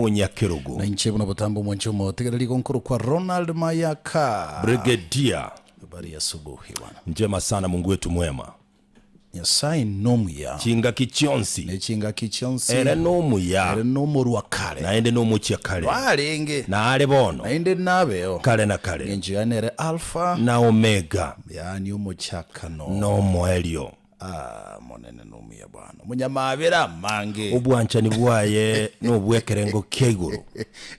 Omonyakerogo. Na inche buna botambe omwanche omotegereri igo nkorokwa Ronald Mayaka. Brigadier. Habari ya asubuhi bwana. Njema sana Mungu wetu mwema. Nyasae nomuya. Chingaki chionsi. Ne chingaki chionsi. Ere nomuya. Ere nomorwa kare. Naende nomochia kare. Narenge. Nare bono. Naende nabeo. Kare na kare. Engencho yaye nere Alfa. Na Omega. Yaani omochakano. Nomoerio. Ah, Omonene nomuya bwana. Omonyamabera amange. Obwanchani bwaye nobw'ekerengo kia igoro.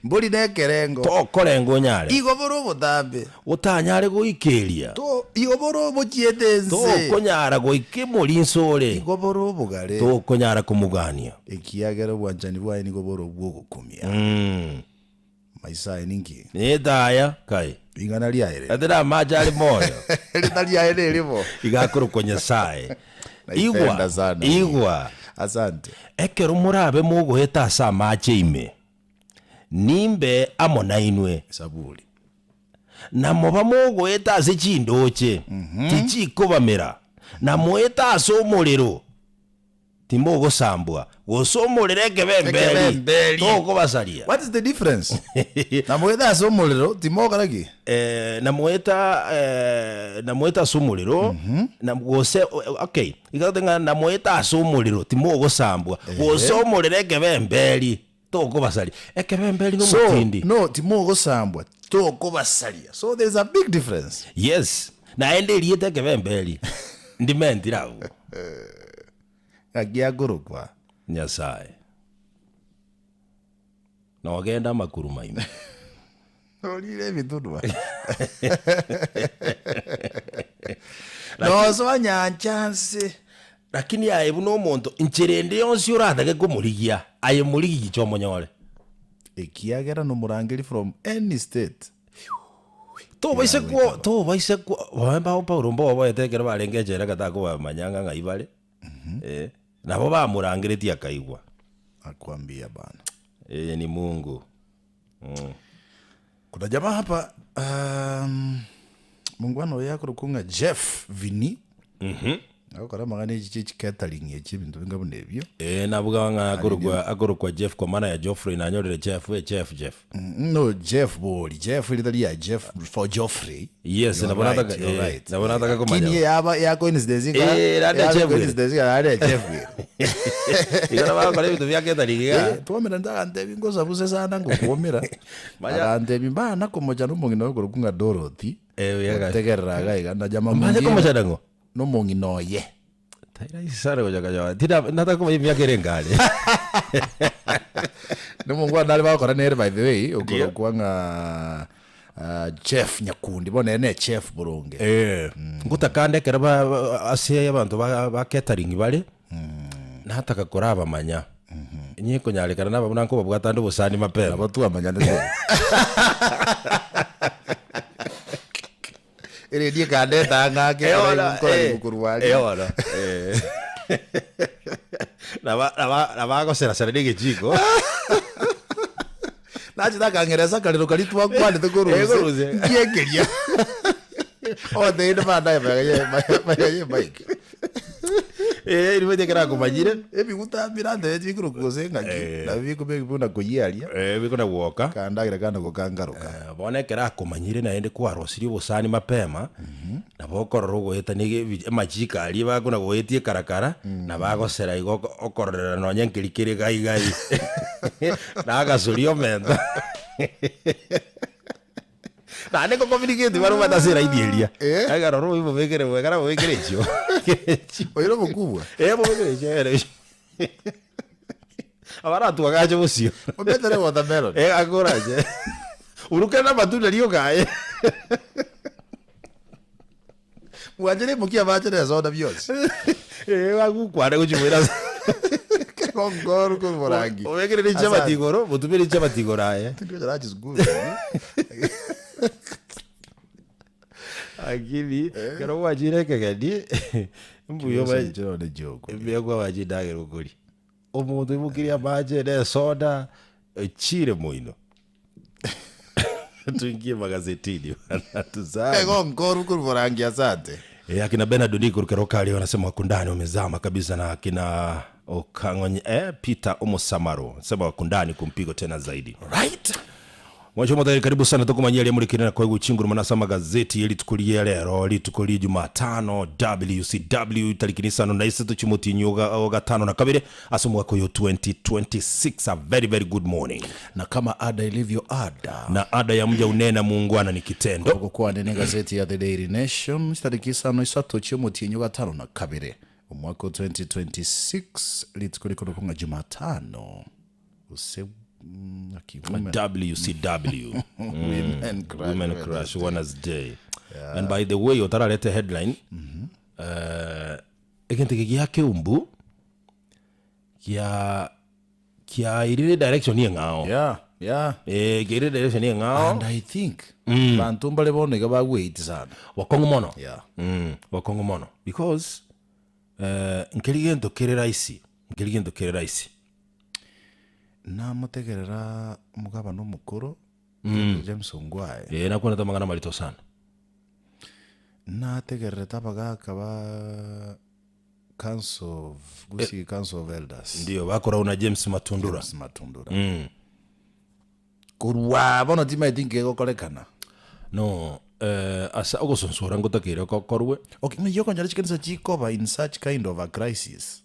Mbori nekerengo. Tokorenga onyare. Igo bore obotambe. Otanyare goika eria. To, igo bore obochiete ense. Tokonyara goika emorinso ore. Igo bore obogare. Tokonyara komogania. Ekiagera obwanchani bwaye nigo bore obw'ogokumia. Maiso aye ninki? Netaya kai. Ring'ana riaye riri. Ate namache are moyo. Erieta riaye nerimo. Iga akorokwa Nyasae. Naipenda Igwa, sana. igwa. Asante. Ekero morabe mogoeta ase amache ime, nimbe amo nainwe. Zaburi. Na moba mogoeta ase chindooche, tichikobamera, na moete ase omorero, Timogosambwa, gose omorero ekebemberi, Ekebemberi. tokobasaria. What is the difference? Na moete ase omorero, timokora ki? Eh, na moeta eh, na moeta ase omorero, na gose okay, iga goteba ng'a na moeta ase omorero timogosambwa, gose omorero ekebemberi, tokobasaria. Ekebemberi So, nomotindi. no, timogosambwa, tokobasaria. So there is a big difference. Yes, naende erieta ekebemberi ndimentire abwo. Ng'aki akorokwa? Nyasae. Nogenda amakuruma ime. Orire ebitunwa. Nosoa nyancha nse. Lakini aye buna omonto, inchera ende yonsi oratake komorigia, aye morigi gicha omonyore. Ekiagera nomorangeri from any state. Tobaisa kwo tobaisa kwo boe mbao Paulo mboboete ekero barenge echela gatakobamanya ng'a ng'ai bare, eh, nabo bamorangeretie akaigwa. Nakwambia bana. Yeye ni Mungu. Mm. Kuna jamaa hapa um, mongwana oyo akorokwa ng'a Jeff Vini agokora amang'ana echi echi catering echi ebinto binga buna ebio. Eh, nabuga ng'a akorokwa akorokwa Jeff kwa maana ya Geoffrey nanyorire Jeff eh, Jeff Jeff. Mm, No Jeff bori Jeff erita ria Jeff for Geoffrey. Yes, You're nabo right, nataka you're eh, right. nabo nataka komanya. Lakini yaba ya coincidence iga. Eh, rande yaba Jeff bwere. coincidence iga rande Jeff bwere. Igo nabo bagokora ebinto bia catering iga. Eh, twomera ntagantebi ngosabuse sana ngokwomera. Manya- Agantebi mbana komocha nomong'ina okorokwa ng'a Dorothy. Eh, oyaga. Otegerera iga iga na jama Mbanye mwingine komochana ng'o? nomong'ina oye. Tai rahisi sana gocha konyoa. Tina nataka komanya emiaka ere engare. Nomongwana nare bagokora nere by the way Ndiyo. okorokwa ng'a ah, Jeff Nyakundi bono ere ne chef boronge. Eh, ngotakande ekero ba- ba- ase abanto ba ba catering bare, nataka korabamanya. Inye konyarekana naba buna nkobabwata ande obosani mapema. Nabo twamanyanete. Eredio ekandeta ang'e ake Eh, ekero bono, nkora eh, ribuku rwaria. eh, bono, eh. Naba- naba- nabagosera-sera na egechiko. Nachete akang'eresa akarero karia twakwanete korwa Eh, inse, korwa inse. nkiekeria. Ogotebi badaye magega ye mic. Eh, ribaria ekero akomanyire. Ebiguta mbirantebe chikorokwa gose ng'aki, Eh. nabio bikobekwa buna koyia aria, Eh, bikona gwoka. kandagera kande gokangaroka. Eh, bono ekero akomanyire naende kwarosirie obosani mapema, nabo okorora ogoetania ebi amachiko aria bakona goetia ekarakara, nabo agosera igo oko okororera nonye nkeri kere gai gai, na agasoria omenta. Naende ngokominiketi barobwo ase eraini eria. Eh. Ekero roro bobekere ekero bobekere echio. Oire omokubwa. Eh bobekere echio ere. Abaratwagache bosio. Obetere watermelon. Eh akorache. Uruke na amatunda rioka aye. Mwanchire imokia amache na esoda bionsi. Eh agukwane gochia ase. Kongoru koborangi. Obekere ne chichabati igoro, botumere chichabati igoro aye. Tingochora chisukuru. Lakini ekero gwachire ekegeni mbuya obe Chiro ne joke. mbuya kwaba chindagera okoria. Omonto oimokirie amache na esoda ochire moino. Tuingie magazetini bana tuzame. Ego nkoru koborangi asante. Eh, akina Bernard Ondiek korwa Keroka aria wanasema wako ndani wamezama kabisa na akina Okang'onye eh, Peter Omosamaro sema wakundani kumpigo tena zaidi. Right. Mwancho motari karibu sana tokomanyia aria murikire na koigwa chinguruma ase amagazeti ye rituko ria rero rituko ria Jumatano WCW tariki nisano na isato chimotinyi oga ogatano na kabere ase omwaka oyo 2026 a very very good morning. Na kama ada ilivyo ada. Na ada ya mja unena muungwana ni kitendo. Ogokwana negazeti ya The Daily Nation chitariki isano isato chiomotienyi ogatano na kabere omwaka o 2026 rituko rikorokwa ng'a Jumatano gose mm, aki women, WCW women crush Women Crush Wednesday. And by the way otararete headline eh, egento eke gia keumbu kia kiairire direction eng'ao Yeah. Eh, kiairire direction eng'ao And I think banto mbare bono iga bagweiti sana. wakong'u mono Yeah. Wakong'u mono because eh, nkeri gento kere rahisi nkeri gento kere rahisi Namotegerera omogabana omokoro James Ongwae eh, nakwanete amang'ana marito sana nategererete abagaka ba Council of Gusii Council of Elders ndio bakoragwo na James Matundura James Matundura korwa bono timaeti nkegokorekana no eh, asa ogosonsora ngotakeire gokorwe okay ng'ai okonyora chikanisa chikoba in such kind of a crisis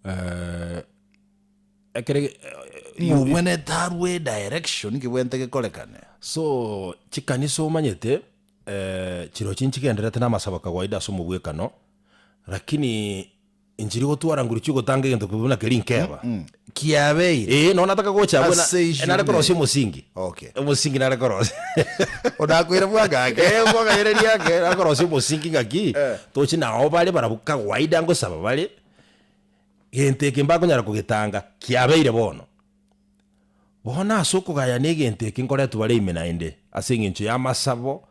eh, ekere ng'obwene tarwe direction nkebwente gekorekane so chikanisa omanyete eh, chirochi nchigenderete na amasabo kawaida ase omobwekano lakini inchiri gotwara nguru chigotanga egento buna keri nkeba kiabeire Eh, no nataka gocha abwo na- Ase issue nare korosia ne. omosingi Okay. omosingi nare korosia onakwire bwangake Eh, bwagayereria ake nare korosia omosingi ng'aki tochi nao bare barabwo kawaida ngosaba bare gento eke mbakonyara kogetanga kiabeire bono bono ase okogayana egento eke nkoretwa bare ime naende ase eng'encho ya amasabo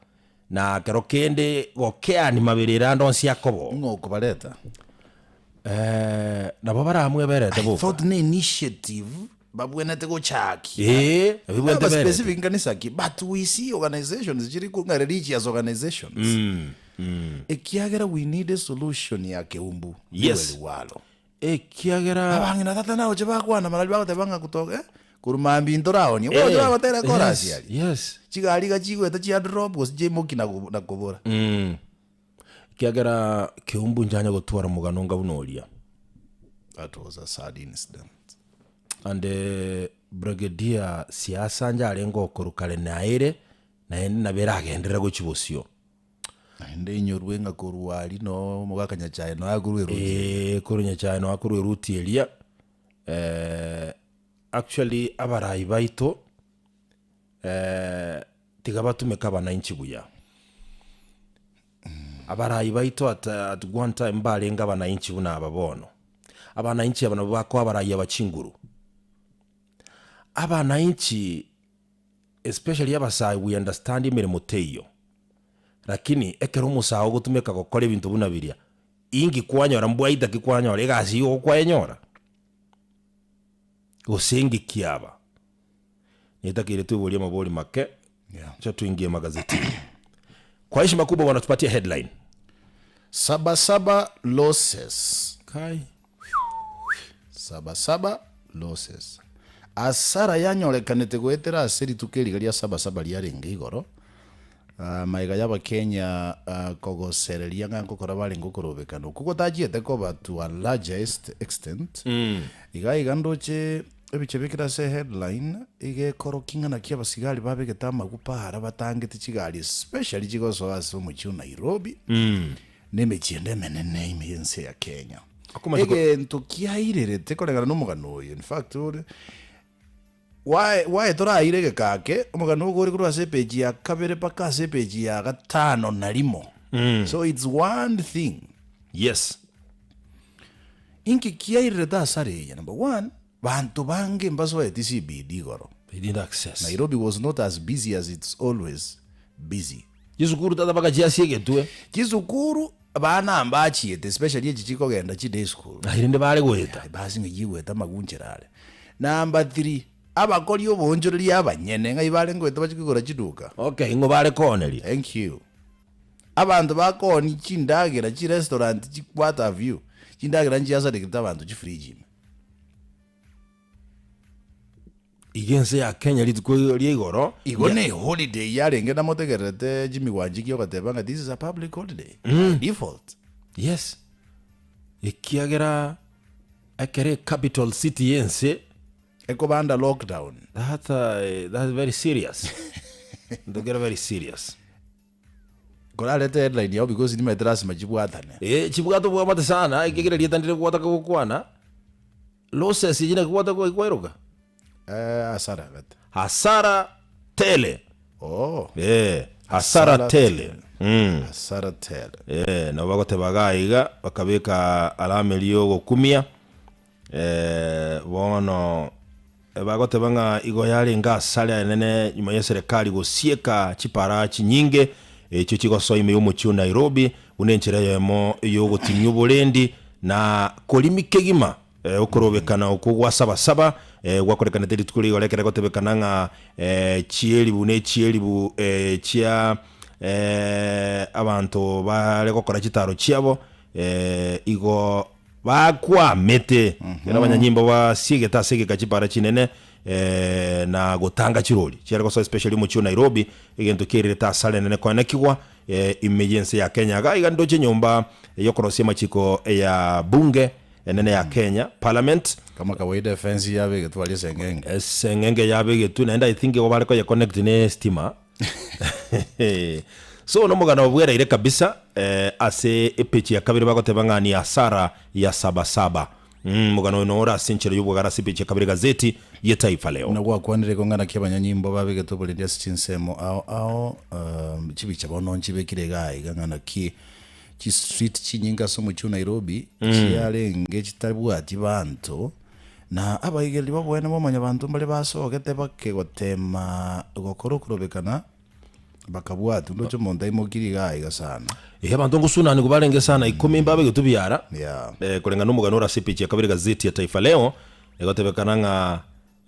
na kero kende gokeani mabere erande onsi akobo ng'o okobareta eh, nabo baramweberete I boka thought ne initiative babwenete gochakia Eh, nabibwente Aba berete. specific nkanisa ki but we see organizations chiri kunga religious organizations ekiagera we need a solution ya keumbu Yes. liwalo Ekiagera abang'ina tata nagoche bakwana marari bagoteba ng'a kutoka eh, korwa mambia ntoraonia Eh, boche bagotera chorus yes, aria yes. chigari iga chigweta chia drop gose chiaimoki na na kobora Ekiagera keumbu nchanya gotwara omogano onga buna oria. That was a sad incident. And eh, Brigadier siasa njarenge okorwa kare naere naende nabo eragenderere gochia bosio. Naende inyorwe ng'a korwa aria noo omogaka Nyachae noe akorwa eruti. Eh, korwa Nyachae noe akorwa eruti eria eh, actually abarai baito eh, tiga batumeke abananchi buya. Abarai baito at, at one time mbarenge abananchi buna aba bono. Abananchi aba nabo bakoa abarai aba chinguru. Abananchi especially abasae we understand emeremo teiyo, lakini ekero omosae ogotumeka gokora ebinto buna biria, inki kwanyora mbwaita ki kwanyora egasi igo okwayenyora? Gose inki kiaba? Netakeire tweborie amabori make, Yeah. acha tuingie magazetini. Kwa heshima kubwa wanatupatia headline. Sabasaba losses. Kai. Sabasaba losses. Asara yanyorekanete goetera ase rituko eriga ria sabasaba riarenge igoro ah, maiga y'abakenya ah, kogosereria ng'a nkokora barenge okorobekana okwo gotachiete koba to a largest extent iga iga ndoche ebiche bikere ase headline igekorokia ng'a naki abasigari babegete amagupa ara batangete chigari especially chigosoa ase omochie o Nairobi na emechie ende emenene ime y'ense ya Kenya. Okomanya ko- Egento kiairerete koreng'ana na omogano oyo in fact ore wae wae toraire egekake omogano ogo ore korwa ase epeji ya kabere mpaka ase epeji ya gatano na rimo so it's one thing Yes. inki kiairerete asara eye number one banto bange mbasoeti CBD igoro They didn't access. Nairobi was not as busy as it's always busy Chisukuru tata bakachiasia egetwe. chisukuru abana mbachiete especially echi chikogenda chi day school Aye rende bare goeta. basi ng'a chigwete amagunchera are number three abakori oboonchoreria abanyene ng'ai bare ngoeta bachie kogora chiduka Okay, ng'o bare kooneria. Thank you. Abanto bakoonia chindagera, chirestaurant, chi what have you. Chindagera nchiasaregete abanto chifridge ime. Iga ense ya Kenya rituko ria igoro. Igo ne holiday yarenge namotegererete Jimmy Wanjigi ogoteba ng'a this is a public holiday by default. Yes, ekiagera ekero ecapital city y'ense. Ekoba under lockdown. That, that's very serious. Ntokere very serious. Korarete headline yao because nimaete lasima chibwatane. Eh, chibwate obwamate sana, ekiagera erieta ndire gwataka gokwana, losses echi naki gwataka kwairoka. Eh, hasara gete. Hasara tele. Oh. Eh, hasara Hasara tele. Mm. Hasara tele. Eh, nabo bagoteba iga iga, bakabeka alama eria yogokumia. Eh, bono bagoteba ng'a igo yarenge asare enene nyuma y'eserekari gosieka chipara chinyinge echio chigosoa ime y'omochie o Nairobi buna enchera eyemo y'ogotinyia oborendi na korimi kegima eh, okorobekana okwo gwa Sabasaba eh, gwakorekanete rituko rigoro ekero egotebekana ng'a eh, chieribu ne chieribu eh, chia eh, abanto bare gokora chitaro chiabo eh, igo Bakwamete, ekero abanyanyimbo basiegete ase egeka chipara chinene na gotanga chirori chiare gosoa especially omochie o Nairobi, egento kiererete asara enene koenekigwa ime y'ense ya Kenya. Iga iga ndoche enyomba yokorosia amachiko ya bunge enene ya Kenya, parliament. Kama kawaida efensi yabegetwe aria eseng'enge. Eseng'enge yabegetwe naende I think igo bare koyeconnect ne estima. So nomogano obwereire kabisa eh, ase epeji ya kabere bagoteba ng'a ni hasara ya sabasaba. Mm, omogano oyo nore ase enchera y'obwagare ase epeji ya kabere gazeti ye Taifa Leo. Buna gwakwanire igo ng'a naki abanyanyimbo babegete oborendi ase chinsemo ao ao, um, chibicha bono nchibekire iga iga ng'a naki chistreet chinyinge ase omochie o Nairobi chiarenge chitabwati banto, Na abaigereri b'oboene bwa Mwanyabanto mbare basogete bake goteema gokora okorobekana, bakabwatwa. Ndoche omonto aimokirie iga aiga sana. Ee, abanto ngosunanigwa barenge sana ikomi mbabegetwe biara. Yeah. Eh, koreng'ana nomogano ore ase epeji ya kabere gazeti ya Taifa Leo, egotebekana ng'a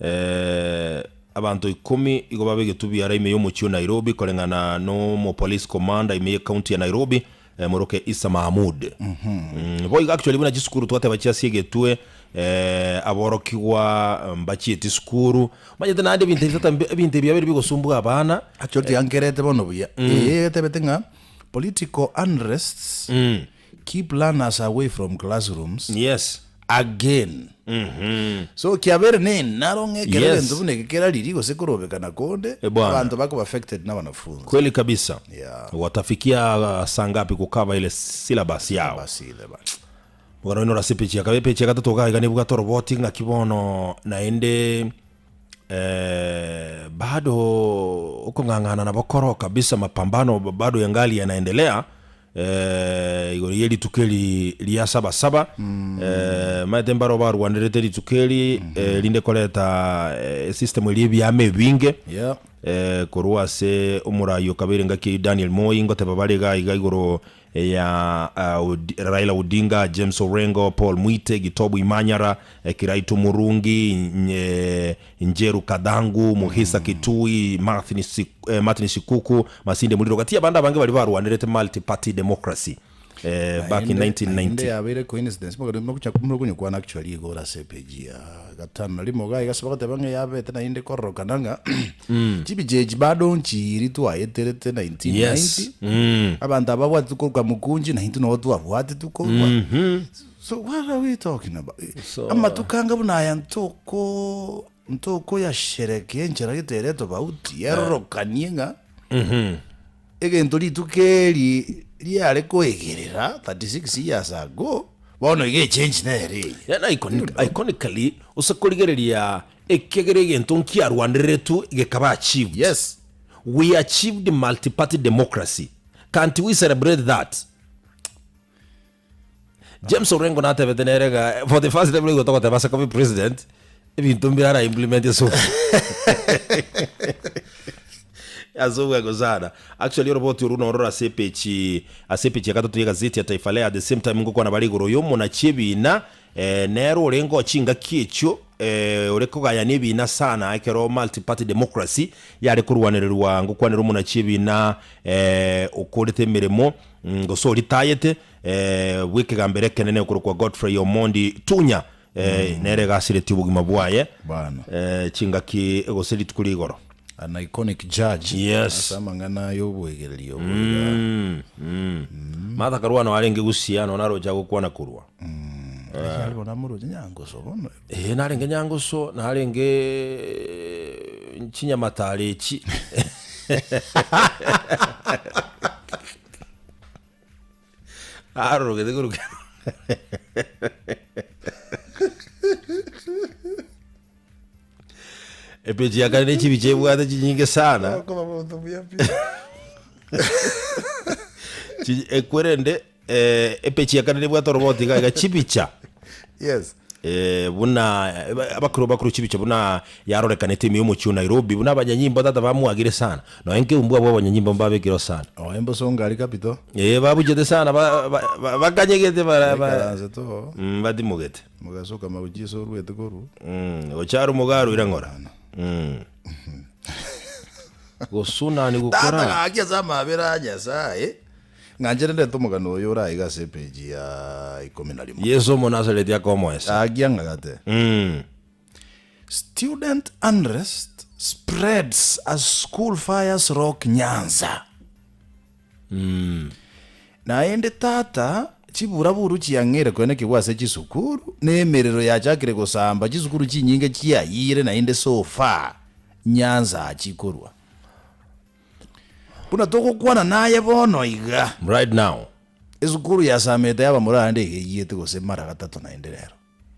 eh, abanto ikomi igo babegetwe biara ime y'omochie o Nairobi koreng'ana nomopolice commander ime y'ecounty ya Nairobi eh, moroke Issa Mahamud. Mm, boigo actually buna chisukuru twateba chiasiegetwe eh, aborokigwa mbachieti sukuru omanyete naende ebinto ebi tata ebinto ebi biabeire bigosumbua abana. Actually tiankerete bono buya. Eye etebete ng'a political unrests keep learners away from classrooms Yes. again. So kiabeire ne naro ng'a ekero Yes. egento buna eke kerariri gose korobekana konde, Eh, bwana. abanto bakoba affected na abanafunzi. Kweli kabisa. Yeah. Watafikia saa ngapi kukava ile syllabus yao? Basi ile bana. Omogano oino ore ase epeji ya kabere, epeji ya gatato iga iga nebwate oroboti ng'aki bono naende eh, bado okong'ang'ana nabo koro kabisa mapambano bado yangali yanaendelea eh, igoro ye rituko eri ria sabasaba eh, maete mbaro barwanerete rituko eri eh, rinde koreta eh, esystem eria ebiama ebinge Yeah. eh, korwa ase omorai okabeire ngaki eyio Daniel Moi ngoteba bare iga iga igoro ya Raila Odinga, James Orengo, Paul Mwite, Gitobu Imanyara, Kiraitu Murungi, Njeru Kathangu, Mukhisa Kituyi, Martin Shikuku, Masinde Muliro gati y'abande abange baria barwanerete multi party democracy back in Naende 1990. naende yabeire coincidence mokonyokwana actually igo ore ase epage ya gatano na rimo iga iga ase bagoteba ng'a yabete naende kororokana ng'a chibicha echi bado nchiiri twaeterete 1990 Yes. Mm. abanto aba babwatete korwa mukunji naintwe nabo twabwatetwe korwa so what are we talking about So- amatuko anga buna aya ntoko ntokoyasherekea enchera gete ere tofauti erorokanie ng'a Egento rituko eri riare koegerera 36 years ago, bono iga echange nere eye. Yaani iconic, iconically ose korigereria ekiagera egento nkiarwanereretwe gekaba achieved. Yes. We achieved multiparty democracy. Can't we celebrate that? James Orengo natebete nere ng'a for the first time nigo togoteba ase kobe president, ebinto mbire ara implement ase ase obwango sana. Actually oroboti orwo nororo ase epeji ase epeji ya gatato ya egazeti ya Taifa Leo at the same time ngokwana bare igoro ya omonachi ebina eh, nere orenge oo chingaki echio eh, ore kogayana ebina sana ekero multiparty democracy yare korwanererwa ngokwanera omonachi ebina eh, okorete emeremo. Gose oritayete bw'ekegambero ekenene okorokwa Godfrey Omondi Tunya nere egasiretie obogima bwaye Bana. chingaki gose rituko ria igoro. An iconic judge Yes. ase amang'ana y'obwegereri obo iga. Martha Karua no arenge gusia nonya naroche agokwana korwa. Ari bono amoroche Nyangoso bono. Ee narenge Nyangoso narenge chinyamatare echi. Arorogete korwa Epeji ya kare ne chibicha ebwate chinyinge sana. Okoba monto buya pi. Chi- Ekwerende eh, epeji ya kare nebwate oroboti iga iga chibicha Yes. Eh, buna abakoro bakoro chibicha buna yarorekanete ime y'omochie o Nairobi buna abanyanyimbo tata bamwagire sana nonya nkeumbu abwo abanyanyimbo mbabekireo sana Oe mbosongo aria kapito. Eh, babuchete sana ba- ba- ba- bakanyegete bara- ba- Baikaransete oo. Mm, batimogete Mogasoka magochia ase oruete korwa. Mm, gochara omogaro ira ng'ora Mm. Gosuna ni Tata gokora gaki ase amabera a Nyasaye, ng'anche rende omogano oyo oraiga ase epeji ya ikomi na rimo. Yeso Omonasareti akomoesa. Gaki ang'agate. Mm. Student unrest spreads as school fires rock Nyanza. Naende tata, chiburaburu chiang'eire koenekigwa ase chisukuru, na emerero yachakire gosamba chisukuru chinyinge chiayire naende so far Nyanza achikorwa. Buna togokwana naye bono iga. Right now. Esukuru yasamete yaba morande iga eyiete gose mara gatato naende rero.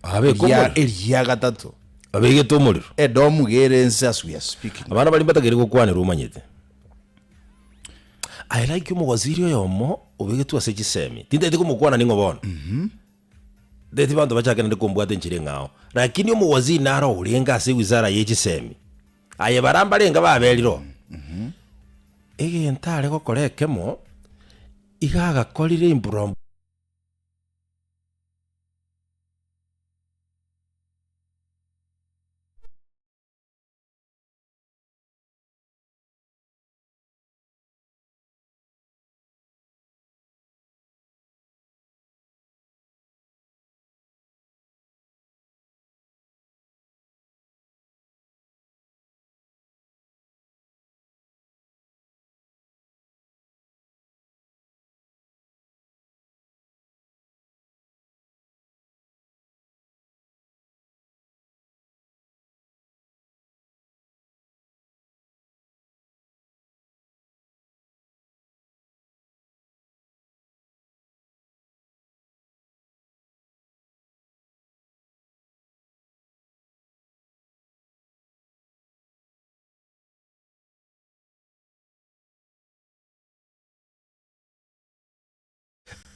Abeke Eria omorero. eria gatato. Abegete omorero. Edomu iga ere ense as we are speaking. Abana baria mbatageri gokwanerwa omanyete. I like omowaziri oyomo obegetwe ase chisemi. Tintagete komokwana ning'o bono. Ntagete banto bachake naende kombwata enchera eng'ao. Lakini omowaziri naro orenge ase ewizara ye chisemi. Aye baria mbarenge baberire oo. Egento are gokora ekemo, iga agakorire impromptu.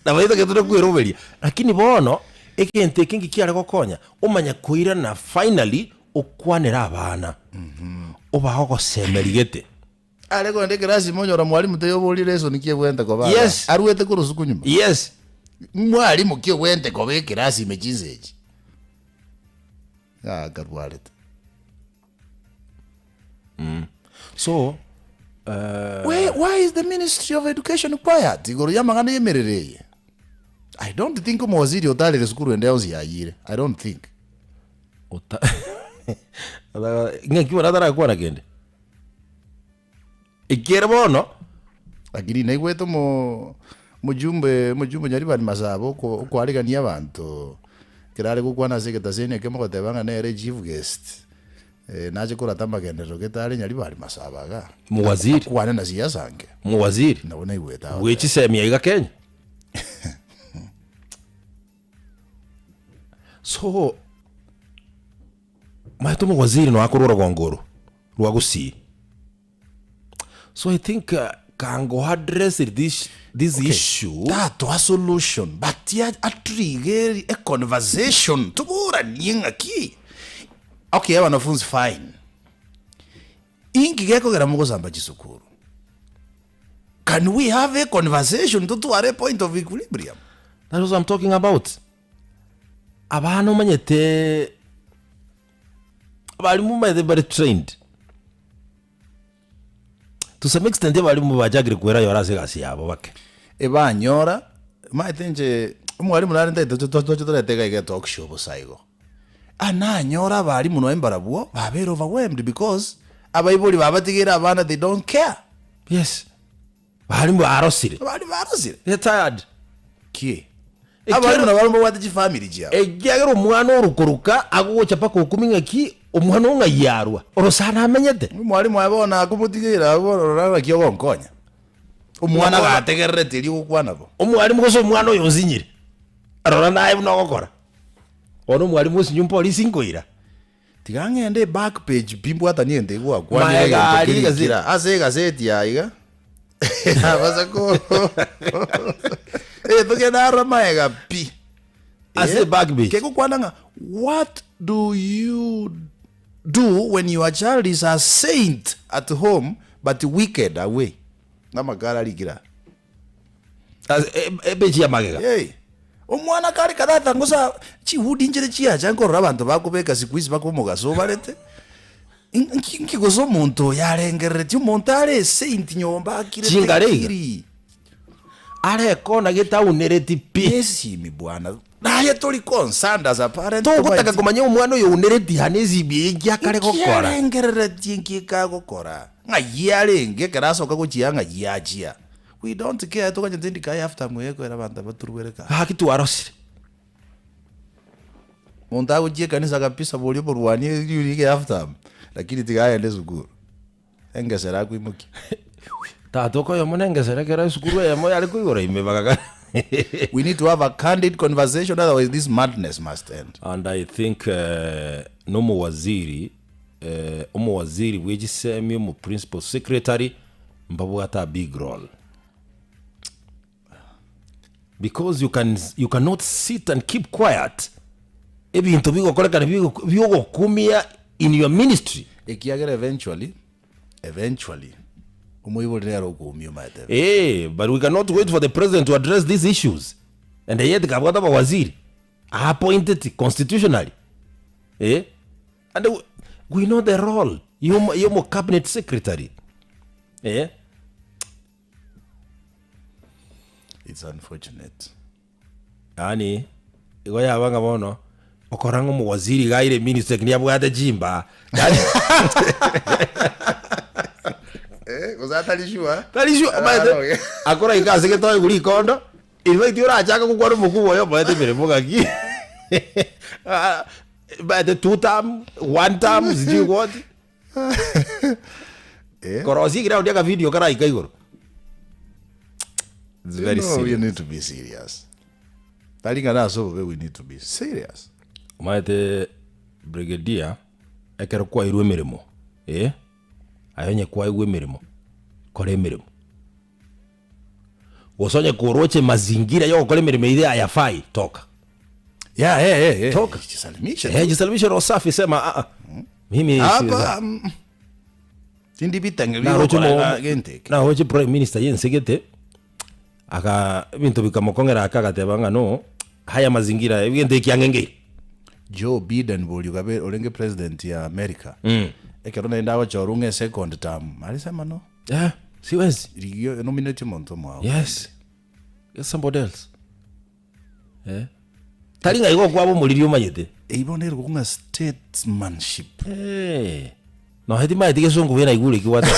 Nabo etagete tokweroberia lakini bono egento eke nki kiare gokonya omanye koirana finally okwanere abana obae ogosemeria gete. Are kogenda ekerasi ime onyora mwalimu taiyoboria lesson ki ebwenerete koba igaa. Yes. Arwete korwa suku nyuma. Yes. Mwalimu ki obwenerete koba ekerasi ime chinsa echi? Iga akarwarete. So Why, why is the ministry of education quiet igoro y'amang'ana y'emerero eye? I don't think omowaziri otarire sukuru ende yonsi yayire. I don't think. Ota ng'aki bono atarakwana kende? Ekiere bono. Lakini naigwete omo omojumbe omojumbe Nyaribari Masaba oko okoarigania abanto ekero are gokwana ase egetaseni ekemo goteba ng'a nere chief guest nache korata amagenderero gete are Nyaribari Masaba igaa. Mowaziri. Akwane na siasa nke. Mowaziri. Nabo naigwete agoteba. Bwe chisemi aiga Kenya. So omanyete omowaziri noyo akorwa orogongo oro rwa Gusii. So I think kango address this this Okay, issue. tatoa solution but ya atrigger a conversation toboranie ng'aki okay abanafunzi fine inki gekogera mogosamba chisukuru can we have a conversation totware a point of equilibrium That is what I'm talking about. Abana omanyete abarimu omanyete bare trained to some extent abarimu bachakire kwera yora ase egasi yabo bake. Ebanyora, omanyete inche, omwalimu nare ntaete toche torete iga iga etalk show bosa igo. Ah nanyora abalimu nonye mbarabwo, babeire overwhelmed because, abaibori babatigeire abana they don't care. Yes, balimu barosire. Abalimu barosire. They're tired. Ki? Ekiagera- Abalimu nabo mbabwate chifamiri chiabo. Ekiagera omwana orukoruka agocha mpaka okumia ng'aki omwana oo ng'ai arwa, orosana amenyete. Omwalimu aye bono akomotigeire abwo bono rora naki ogonkonya. Omwana Bono- gategererete erio gokwana bo. Omwalimu gose omwana oyo onsinyire, rora naye buna ogokora. Bono omwalimu osinyu mpolisi nkoira. Tiga ng'ende eback page pi mbwatanie egento ekio gwakwanire Maega egento aria keria egazeti. kera ase egaseti ya iga abasa ko egento kende arora maega pi Ase Eh, eback page. kegokwana ng'a what do you do when your child is a saint at home but wicked away namakara arikire aa. Ase e- epeji ya magega. Hey, omwana kare katata ngosa chihudi nchire chiacha nkorora abanto bakobeka siku hizi baka omogaso obarete Nki nki gose omonto oyo arengereretie omonto are esaint nyomba akirete Chingare iga. kiri Are ekona gete aunereti pi. Esimi bwana naye tori concerned as a parent Togotaka tomaeti komanya omwana oyo ounereti hane esimi eye nki akare Nki gokora. arengereretie nki ekagokora ng'ai arenge ekero asoka gochia ng'ai achia We don't care toganyete ndika after moyekoera abanto abaturwere kaa. Gaki twarosire. Monto agochia ekanisa kabisa boria oborwani riria ige after lakini tiga aende esukuru engesera akoimokia. Tata okoyomo na engesera ekero esukuru eyemo yare koigora ime bagaka We need to have a candid conversation otherwise this madness must end. And I think eh, nomowaziri eh, omowaziri bwe chisemi omo principal secretary mbabwate a big role because you can you cannot sit and keep quiet ebinto bigokorekana bigo- biogokumia in your ministry Ekiagera eventually eventually omoibori nere okoumia omaete. Eh, but we cannot wait for the president to address these issues and yet kabwate abawaziri appointed constitutionally eh? And we, we know the role yomo yomo cabinet secretary eh? It's unfortunate. Yaani igo yaba ng'a bono okora ng'a omowaziri iga aire ministry lakini abwate chimba yaani Eh, gose atari sure. tari sure Ah, omanyete no. akora ika ase getoe buna rikondo in fact orachake gokwana omokubwa oyo omanyete emeremo ng'aki Ah, omanyete two term, one term sijui what Eh? Korosia eground aka video karaika igoro. It's very No, we serious. need to be serious. Tari ng'a nase obobe we need to be serious. Omanyete brigadier ekero kwairwe emeremo eh, aye onye kwaigwa emeremo, kora emeremo. Gose onye koroche mazingira ya ogokora emeremo eyio ayafai, toka. Yeah, eh, eh, eh. Toka. Jisalimishe Eh, tu. jisalimishe roho safi sema ah, ah. Mimi Hapa mm, tindi bitenge naroche bigokora mo- gento eke. naroche prime minister yensegete aka ebinto bikamokong'era aka agateba ng'a no haya mazingira ebinto ekiang'engeire Joe Biden boria okabe orenge president ya America. Ekero naende agochorwa ng'a second term, arisema no. Eh, siwezi Rigia nominate omonto omwao. yes get somebody else eh tari ng'a igo okwaba omoriri omanyete Eyio bono ere ng'a statesmanship. Eh, nonya timanyeti gesongo buya naigure eki gwateba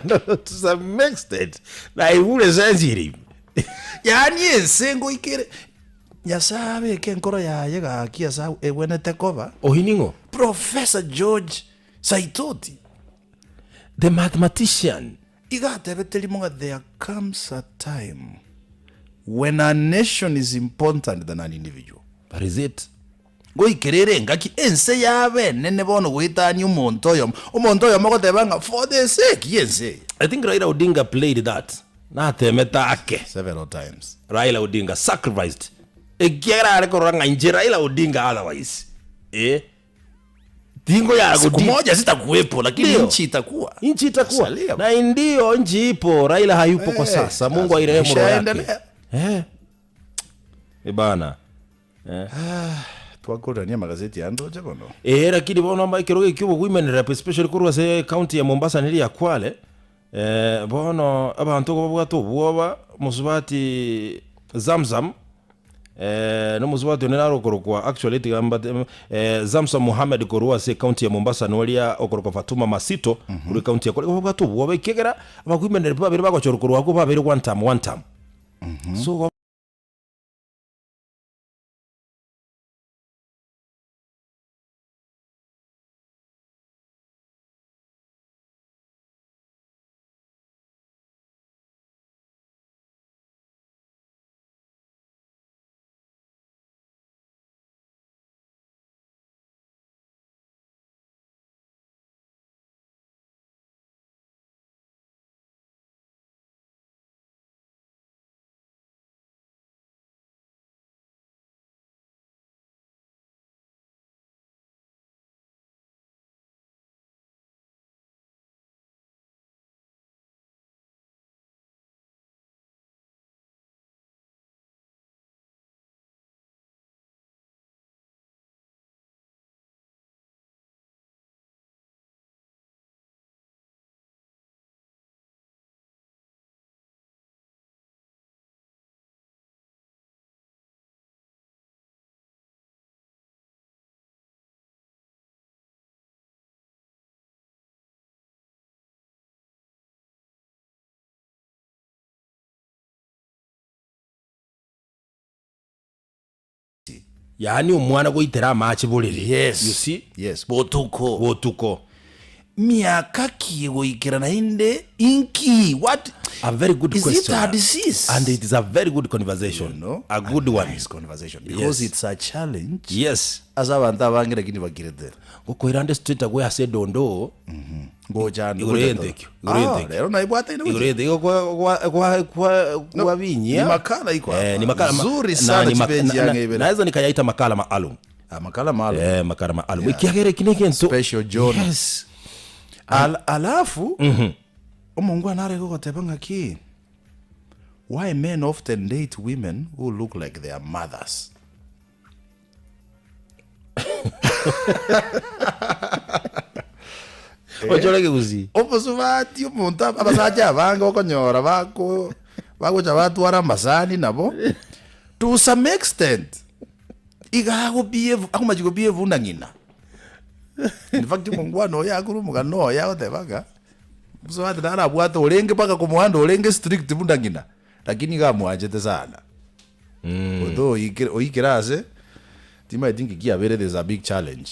no, to some extent naigure sense ere ime Yaani ense ngoikere Nyasaye abeke enkoro yaye gaki ase egwenerete koba. Oyio ning'o? Professor George Saitoti. The mathematician. Iga atebete rimo ng'a there comes a time when a nation is important than an individual. That is it. Goikera ere engaki ense yabe enene bono goetania omonto oyomo, omonto oyomo ogoteba ng'a for the sake y'ense eye. I think Raila Odinga played that. Natemete ake. Several times. Raila Odinga sacrificed. Ekiagera are korora ng'a inche Raila Odinga otherwise. Eh. Tingoyara Siku godi- moja sitakuwepo lakini Ndio. nchi itakuwa. Nchi itakuwa. Salia. Na ndio nchi ipo, Raila hayupo kwa Eh, sasa. Mungu airehemu roho yake. ishaendelea. Eh. Eh bana. Twakorania magazeti ande oche bono. Eh, lakini bono ama ekero geki obogoimanera especially korwa ase county ya Mombasa neri ya Kwale. Bono abanto igo babwate obwoba, mosubati Zamzam, na omosubati onde naro okorokwa actually tiga mbate Zamzam Mohammed korwa ase ecounty ya Mombasa na oria okorokwa Fatuma Masito korwa ecounty ya Kwale, igo babwate obwoba ekiagera abakuimeneri babere bagochorwa korwa abwo babeire one term, one term. So igo. Yaani omwana goitera amache borere. Yes. You see? Yes. Botuko. Botuko. Miaka ki goikera naende inki? What? A very good Is it question. a disease? And it is a very good conversation. You know? A good one. Nice conversation. Because Yes. it's a challenge. Yes. Ase abanto abange lakini bakirete. Ngokoirande straight away ase edondoo. Ngocha ande Igoro gocha y'entekio, toro. igoro Ah, y'entekio. rero naibwataine Igoro gocha. y'entekio kwa kwa kwa kwa No, kwabinyia. ni makala iko Eh, hapa. ni makala ma- Nzuri na sana ni mak- chipeji na- yange na- ibere. Naweza nikayaita makala maalum. Ah, makala maalum. Eh, makala maalum. Ekiagera eki negento. Special John. Yes. Al, alafu omongwana nare gogoteba ng'aki why men often date women who look like their mothers Ochore kegusii. Omosubati omonto abasacha abange okonyora bako bagocha batwara amasani nabo to some extent iga ago behave akomachi go behave buna ng'ina. In fact omongwana oyo akure omogano oye agoteba ng'a omosubati narabwate orenge mpaka komoanda orenge strict buna ng'ina lakini iga amwanchete sana. Although oikire oikire ase timanyeti nki kiabeire there's a big challenge.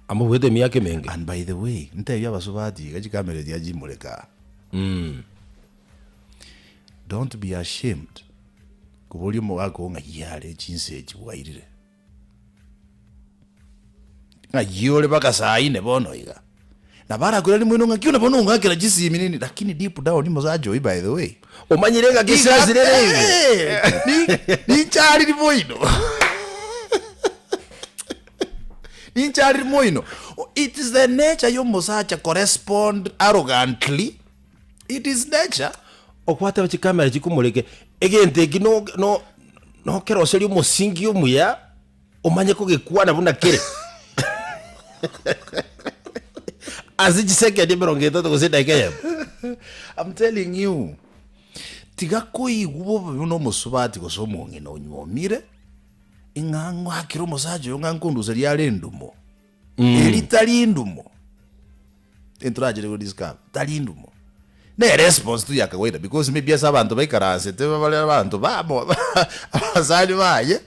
Amobuete emiaka emenge. And by the way, ntebie abasubati iga chikamera echi chimoreka aa. Don't be ashamed koboria omogaka oo ng'ai are chinsa echi bwairire. Ng'ai ore mpaka saa ine bono iga. Nabo arakoiranie moino ng'aki buna bono ong'akera chisimi nini lakini deep down mosacha oyio by the way. Omanyire ng'aki esasi rere ibe. Ninchariri moino. Ninchariri moino. It is the nature yomosacha korespond arrogantly. It is nature. Okwateba chikamera chikomoreke, egento eki no no nokeroseria omosingi omuya, omanye kogekwana buna kere. Ase chisekendi emerongo etato gose edageka eyemo. I'm telling you, tiga koigwa bobe buna omosubati gose omong'ina onyuomire, ing'a ng'akere omosacha oyo ng'a nkonduseria are endumo. Eri tari endumo. Ntorachire go discover, tari endumo. Ne response tu ya kawaida because maybe ase abanto baikaransete bare abanto bamo abasani baye,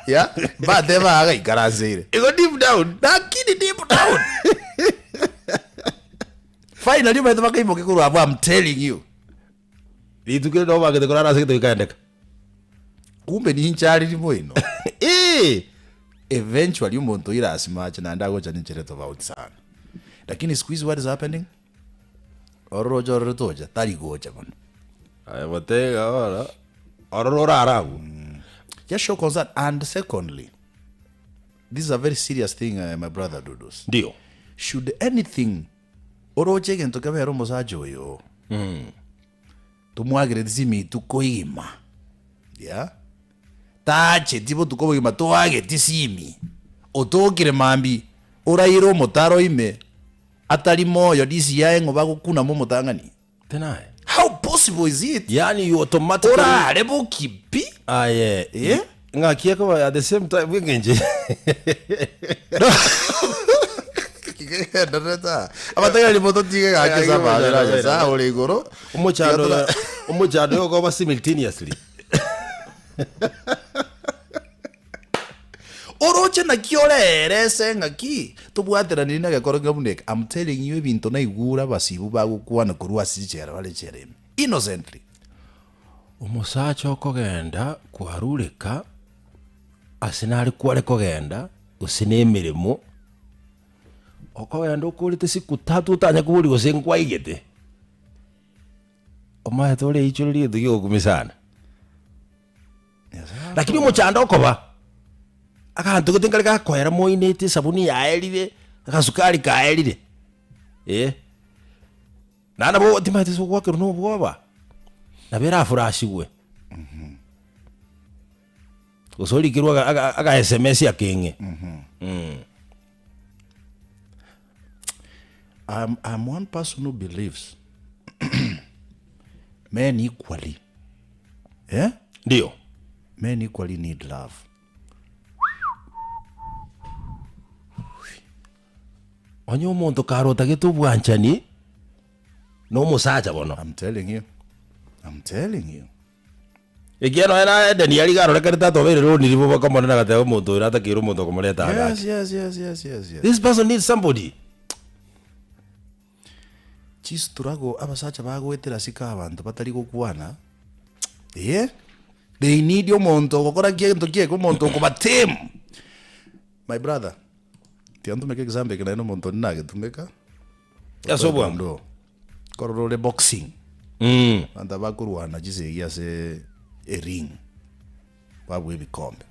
yeah, mbateba iga aikaranseire. Igo deep down. Lakini deep down finally omanyete bakaimokia korwa abwo I'm telling you. Rituko eri nabo bagete korara ase egento gekaendeka. Kumbe ninchari rimo ino. Eeh! Eventually omonto oire asimache naende agocha ninchera tofauti sana. Lakini siku hizi what is happening? Ororo oche ororo tocha, tari gocha bono. Aye gotega bono, ororo orare abwo. Just show concern. And secondly, this is a very serious thing uh, my brother Dudus. Ndio. Should anything oroche egento kebere omosacha oyo tomwagereti simituko igima yeah tacheti botuko bogima toageti simi otokire mambi oraire omotaro ime. Atari moyo DCI ng'o bagokuna momotang'ani? Tenaye. How possible is it? Yaani you automatically Orare boki pi? Aye. Eh? Ng'aki ekoba at the same time bw'engencho. Abategereri mototige gaki ase amabera a Nyasae ore igoro. Omochando oyo omochando oyo okoba simultaneously. Oroche naki ore ere ase ng'aki tobwateraniri na egekoro kere buna eke. I'm telling you ebinto naigure abasibu bagokwana korwa ase chichera bare echela ime. Innocently. Omosacha okogenda kwarureka ase nare kware kogenda gose na emeremo, okogenda okorete siku tatu otanya koboria gose nkwaigete, omanyete oreichorerie egento kiogokumia sana. Lakini omochando okoba, aganto gete nkare gakoera moinete esabuni yaerire, agasukari kaerire, eh. Naende nabo timanyeti ase ogwakerwa na obwoba, nabo erafurashigwe. Gose orikerwe aga- aga- aga sms akeng'e. I'm, I'm one person who believes men equally eh? Ndio. Men equally need love. Onye omonto kare otagete obwanchani, na omosacha bono. I'm telling you. I'm telling you. Ekiagera nonya na Edeni aria iga arorekanete atobeire roni ribo bakamorenda agateba omonto oyo natakeire omonto okomoreta Yes, agake. yes, yes, yes, yes, yes. This person needs somebody. Chistruggle abasacha bagoetera asike abanto batari gokwana, eh, they need omonto ogokora ki egento kiaye, omonto okobatame. My brother, tiga ntumeke example eke naende omonto onde nagetumeka, Ase obwango. Ndo, korora ore boxing, Mm. abanto aba bakorwana chisegi ase ering, babua ebikombe.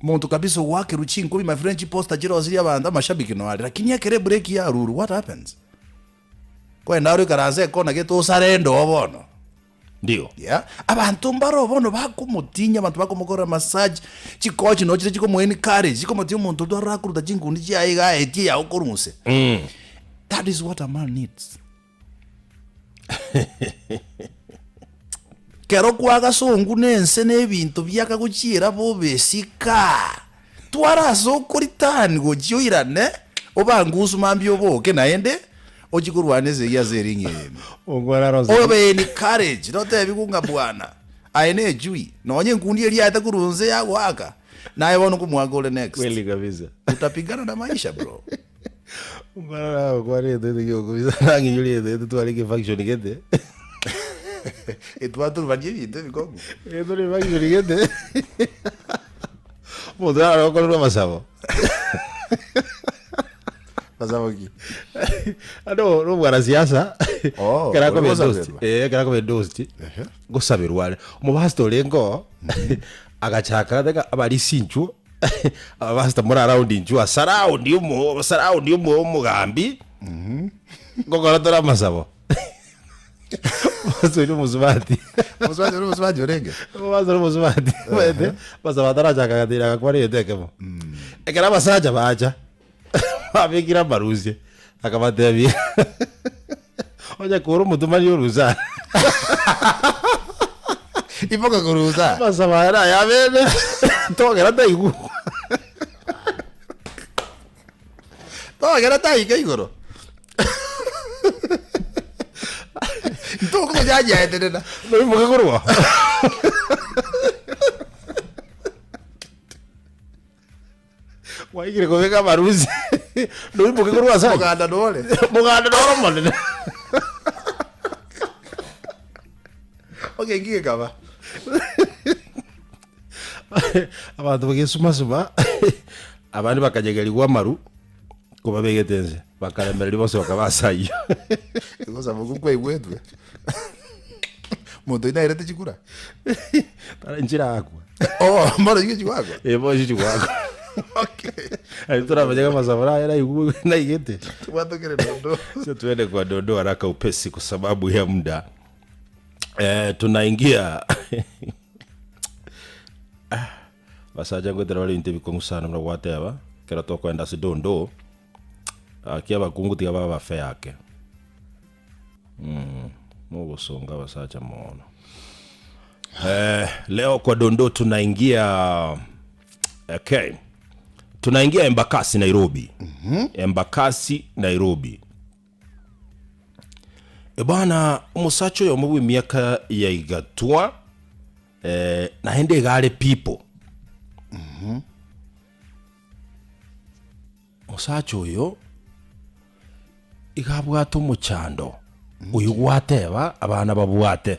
Omonto kabisa ogoakerwa chinkobi my friend chiposter chirosirie abanto amashabiki noare lakini ekero ebreak yarurwe what happens? Kwenda ore oikaranse ekona gete osarende oo bono. Ndio. Yeah. Abanto mbaro bono bakomotinyia abanto bakomokorera massage chikochi no chire chikomo encourage chikomotinyia omonto oria arora akoruta chinkundi chiaye iga aetie yago korwa inse. That is what a man needs. Kero kwagasongwa nense na ebinto biakagochiera bobe esika, twara ase okoritani gochia oirane, obangusu mambia oboke naende, ochie korwana esegi ase ering'i eye ime. Okwara arose. Obe encouraged, otebigwe ng'a bwana, aye ne echui, nonye enkundi eria yaete korwa inse yagoaka, naye bono nkomwaka ore next. Kweli kabisa. Utapigana na maisha bro. Omwana agokwana egento gete giokobisa nang'inyore egento gete twarenge efunction gete. Etwaturubania ebinto ebikong'u. Egento ne function gete. Omonto naro okorerwa amasabo. Masabo ki? Ando no mwanasiasa. Oh, Ekero akoba ore endorsed, gosaberwa. eh, ekero akoba endorsed, ngosaberwa are. Omopastor orenge oo, agachaka goteba abarisia inchuo. Abapastor more around inchuo ase around omo ase around omo omogambi, ngokora tore amasabo. Pastor oria omosubati. Omosubati oria omosubati orenge? Omopastor omosubati, omanyete, amasabo atarachaka agatira agakwana egento ekemo. Ekero abasacha bacha, babekire amarusia, akabatebia, onye kore omotomani orusa. Iboka korusa. Amasabo aya nayabene, togera taigwa. Togera taika igoro. Ntokogochachaeterera. Noimoke korwa. Gwaikire kobeka amarusi, noimoke korwa ase ayio. Omoganda nore. Omoganda noro omonene. Okay, nki gekaba? Abanto bagesumasuma, abande bakanyegerigwa amaru, kobabegete inse, bakaremereria bonsi bakaba ase ayio. Gosaba okwo kwaigwetwe. Monto oino airete chikura? Tara nchirakwa. Oh, mbono chike chigoakwa? Eh, bono chigoakwa. Okay. Aye toramanye ng'a amasabo naye naigwe naigete. Tobwatokere dondo. Sio tuende kwa dondo haraka upesi kwa sababu ya muda. Eh, tunaingia Ah, basacha ngoetera bare ebinto ebikong'u sana buna gwateba, ekero tokoenda ase dondo. Gaki abakungu tiga babe fair ake. Mm, mogosonga abasacha mono. Eh, leo kwa dondo tunaingia okay. Tunaingia Embakasi Nairobi. Embakasi Nairobi. Ebwana omosacha oyomo bw'emiaka ya igatwa eh, naende iga are people. Omosacha oyo iga abwate omochando oyo gwateba abana babwate.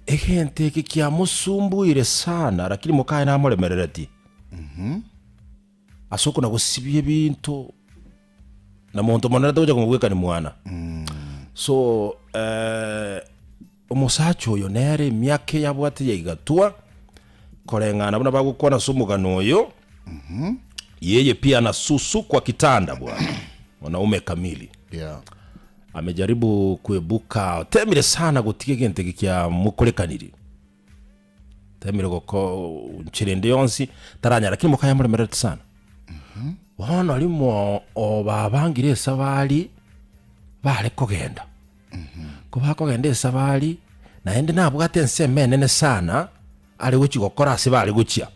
Egento eke kiamosumbuire sana lakini mokaye namoremereretie. Ase okona gosibia ebinto na monto monene tagocha komobwekani mwana. So omosacha oyo nere emiaka eye abwate ya igatwa, koreng'ana buna bagokwana ase omogano oyo, yeye pia anasusu kwa kitanda bwana, mwanaume kamili. Yeah. Amejaribu kuebuka, otemire sana gotiga egento eke kiamokorekaniri. Temire goko nchera ende yonsi, taranyara, lakini mokaye amoremerereti sana. Bono rimo obabangire esabari, bare kogenda. Ko bakogenda esabari, naende nabwate ensemo enene sana, are gochia gokora ase bare gochia.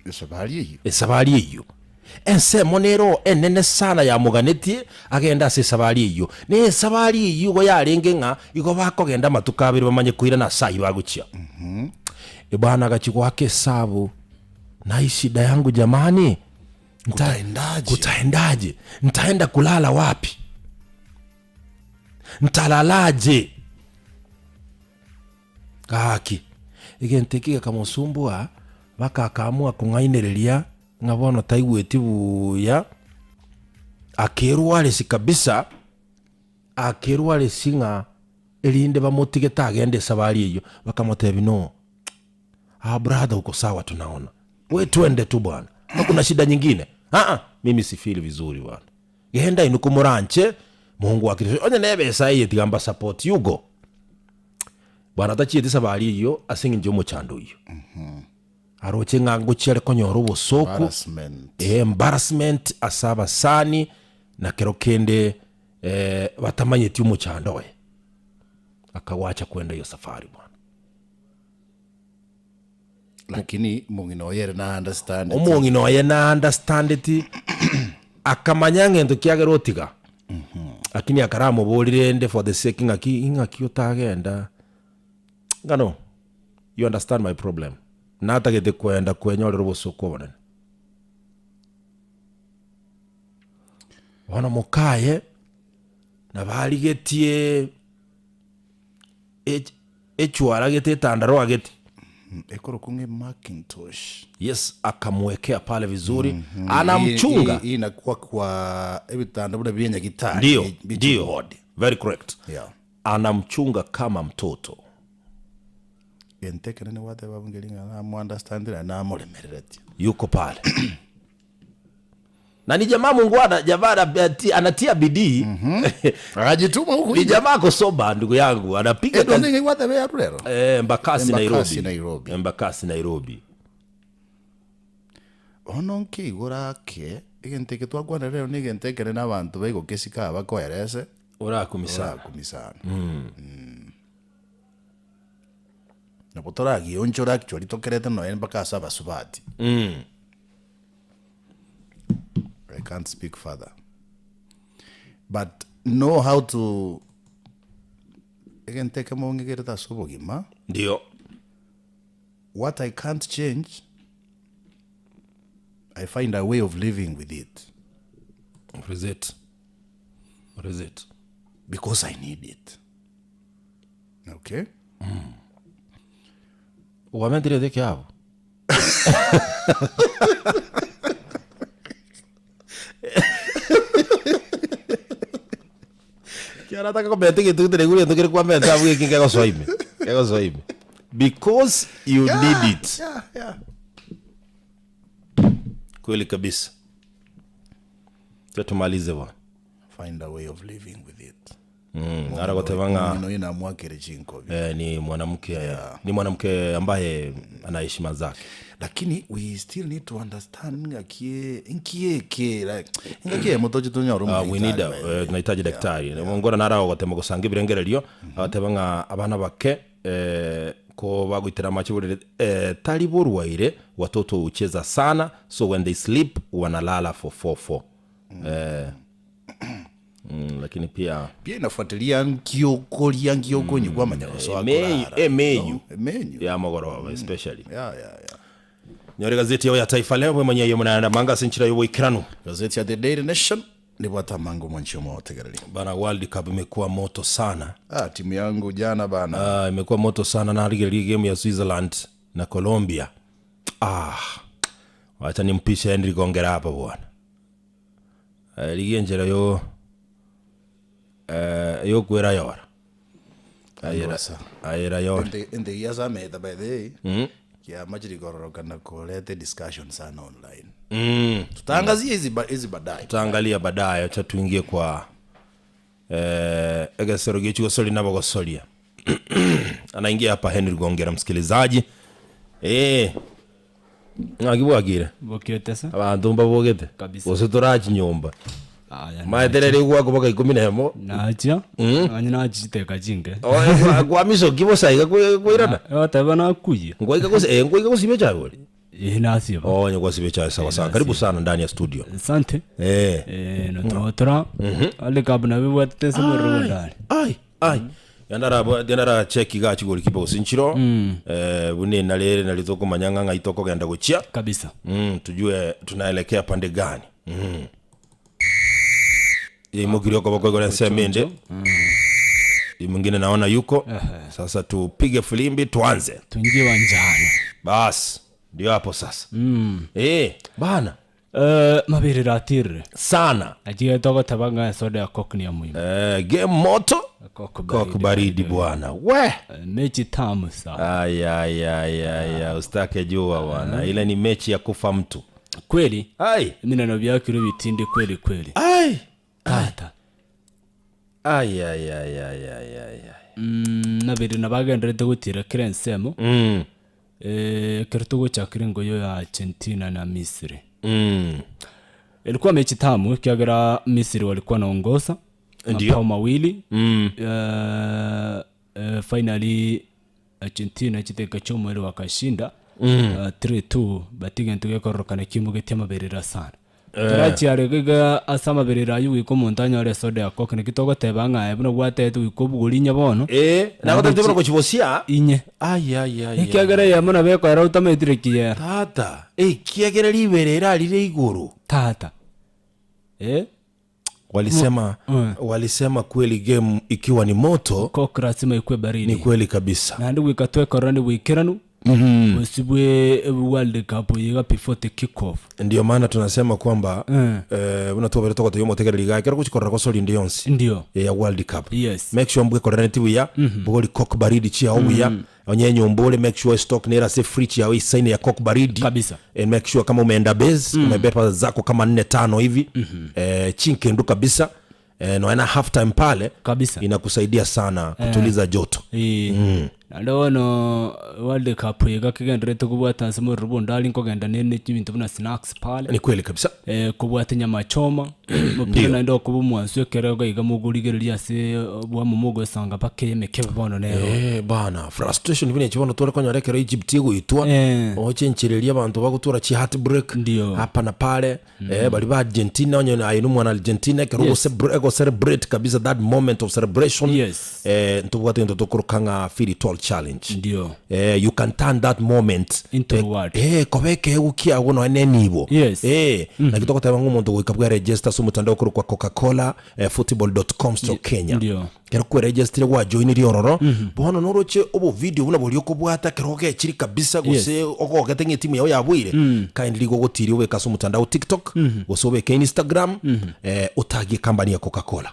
Esabari eyio. Esabari eyio. Ensemo nero enene sana yamoganetie agende ase esabari eyio. Na esabari eyio igo yarenge ng'a igo bakogenda amatuko abere bamanye koirana ase ayio bagochia. Bwana agachia goaka esabu, na hii shida yangu jamani, nta- Kutaendaje? kutaendaje? Ntaenda kulala wapi? Ntalalaje? Gaki, egento eke gekamosumbua, mpaka akaamua kong'ainereria ng'a bono taigweti buya, akerwaresi kabisa, akerwaresi ng'a erinde bamotige tagenda esabari eyio, bakamotebia no, our brother uko sawa tunaona, we twende tu bwana, hakuna shida nyingine, aa mimi sifeel vizuri bwana, genda inwe komoranche, Mungu akire, onye na ebesa eye tiga mbasupport you go. Bwana tachieti sabari eyio ase eng'encho y'omochando oyio. Aroche ng'a ngochia are konyora obosoku, Embarrassment. eh, embarrassment ase abasani na kero kende eh, batamanyeti omochando oye. Akagwacha kwenda iyo safari bwana. Lakini omong'ina oye ere na understand. Omong'ina oye na understandeti akamanya ng'ento kiagera otiga lakini akaramoboria rende for the sake ng'aki ing'aki otagenda ng'a no you understand my problem natagete kwenda kwenyorera obosooku obonene. Bono mokaye nabo arigetie ech- echwara gete etandarua gete. Ekorokwa ng'a Macintosh. Yes, akamwekea pale vizuri anamchunga. Hii- hii inakuwa kwa ebitanda buna bia nyagitari Ndio, bia ndio, chibodi. very correct. Yeah. Anamchunga kama mtoto. Gento ekenene gwateba bungeri ng'a namounderstandire namoremereretie. Yuko pale na ni jamaa mungwana, jamaa anatia, anatia bidii Akajituma huku ni jamaa ako sober, ndugu yangu, anapiga kazi. Edonde gwateba yarurero. Eh, Embakasi Embakasi, Nairobi. Nairobi. Embakasi Nairobi. Bono nkeigora ake, egento eke twakwana rero na egento ekere na abanto baigokesika aba bakoerese, Orakumisa. orakumisana. Nabo toragionchore actually tokerete nonya mpaka ase abasubati. I can't speak further. But know how to egento ekemo ng'igerete ase obogima, Ndio. what I can't change, I find a way of living with it What is it? What is it? because I need it. Okay? Wamentire theke abo. Kiarataka komenta eginto gete naigure egento kere kwamenta abwo eki nkegosoa ime. Kegosoa ime. Because you need it. Yeah, yeah. Kweli kabisa. Acha tumalize bwana. Find a way of living with it. Mm, nara goteba ng'a Omong'ina oye namwakere chinkobi. eh, ni mwanamke ni mwanamke ambaye ana heshima zake. Lakini we still need to understand ng'aki nki eke like engaki eyemo toche tonyore Ah, we need a, omonyagetari by the way. eh, tunahitaji daktari ngora nara ogotema gosanga ebirengererio agateba ng'a abana bake eh, ko bagoitera amache borere eh, tari borwaire watoto hucheza sana so when they sleep wanalala for 4 4 eh, mm, lakini pia Pia inafuatilia nkiokoria nkiokonyi kwamanya gosoa emenyu korara. emenyu No, emenyu. ya mogoroba especially Yeah, yeah, yeah. Nyore gazeti yao ya Taifa Leo mwenye yo munana manga sinchira yo boikeranu Gazeti ya The Daily Nation nibwata mango mwanchi omotegereri. bana. World Cup imekuwa moto sana. Ah, timu yangu jana bana. Ah, imekuwa moto sana na ligi game ya Switzerland na Colombia. Ah, wacha nimpishe Henry Gongera hapa bwana. Eh, ligi enjera yo eh yo kwera yora. Ayera Sa. ayera yora. Ende ende ya sameta by the way. Mm. Kia majiri kororokana kulete discussion sana online. Tutaangazia hizi ba, hizi baadaye. Tutaangalia baadaye, acha tuingie kwa eh egesero gichi gosori nabo gosoria. Anaingia hapa Henry Gongera msikilizaji. Eh. Ng'akibwakire Bokete se abanto mbabogete Kabisa. gose torachi nyomba aya maeterere gwako boka ikumi na emo nachia nanye nachiteka chinke kwamisoki bosaiga kwirana oteba nakuya ngwaika gose eh, ngwaika gosibe chai bori ĩ nasiba oh ngwasibe chai sawa sawa karibu sana ndani ya studio asante eh eh nototora ale kabu nabibwatete se morero ndani ai ai yandara yandara cheki gachi goli kipa gosinchiro eh bune nalere nalitokomanya ng'a itoko genda gochia kabisa tujue tunaelekea pande gani imukiri koboko gore nsemende mwingine naona yuko sasa tupige filimbi tuanze tuingie wanjani bas ndio hapo sasa eh bana eh mabiri ratirire sana ajiye togoteba ng'a soda ya coke ni ya muhimu eh, game moto coke kok baridi baridi bwana we Eh, mechi tamu sana ayayayaya usitake jua bwana ile ni mechi ya kufa mtu kweli ai eminano byakiro bitinde kweli kweli ai tata ai ai ai ai ai ai ai nabiri nabagenderete gutira kira ensemo eh ekero togochakire engoyo ya Argentina na Misri ilikuwa mechi tamu kiagera Misri walikuwa naongoza Ndio. mabao mawili finally Argentina chiteka chomweri wakashinda 3-2 but egento gekororokana kimugetie amaberera sana torachiaregega ase amaberera aywo goika omonto anyore esoda ya coke naki togoteba ng'a buna gwatete goika obogori inye bono eh nagotetebona gochibosia inye ai ai ai ekiagera eyemo nabo ekoera otametire kiyera tata ekiagera riberera rire iguru tata eh walisema walisema kweli game ikiwa ni moto coke lazima ikwe ni baridi kweli kabisa naende goika twekorora ni bwikiranu osibwe world cup yiga before the kick off ndio maana tunasema kwamba eh, buna tobere togoteria omotegereri gake gochikorera gosori ndi yonsi ndio ya world cup yes make sure mbwekorera buya bugori coke baridi chiao buya onye nyumba ule make sure stock nera se fridge yao isaini ya coke baridi Kabisa. and make sure kama umeenda base umebeba zako kama nne tano hivi eh, chinkendu kabisa eh, noena half time pale Kabisa. inakusaidia sana kutuliza joto Eh, naende bono world cup iga kegenderete kobwata nse morero bondari nkogenda nene ebinto buna snacks pale ni kweli kabisa eh, kobwata enyama choma mopira naende okoba omwansu ekero iga iga mogorigereria ase bwamo mogosanga mpaka emekebe bono nero Eh, bana frustration bine chibono tware konyorekera Egypt igwitwa Eh. ochenchereria abantu bagutura chi heartbreak Ndio. hapa na pale eh, bali ba Argentina onye na ainu mwana Argentina kero yes. celebrate kabisa that moment of celebration Yes. eh, ntubwate ndo tukurukanga feel it all challenge ndio eh, you can turn that moment Into eh, reward. eh, kobeke ukia no enenibo Yes. eh, mm -hmm. na kitoko taba ng'omonto goika bwa register so mutandao kuru kwa coca-cola eh, football.com stroke kenya Ndio. kero kweregistire gwajoinire ororo bono noroche obo video buna bori okobwata kero ogechiri kabisa gose ogogete ng'a etimu yao yabwire kindly gogotiri obeke ase omotandao tiktok gose obeke instagram eh, otagie company ya coca-cola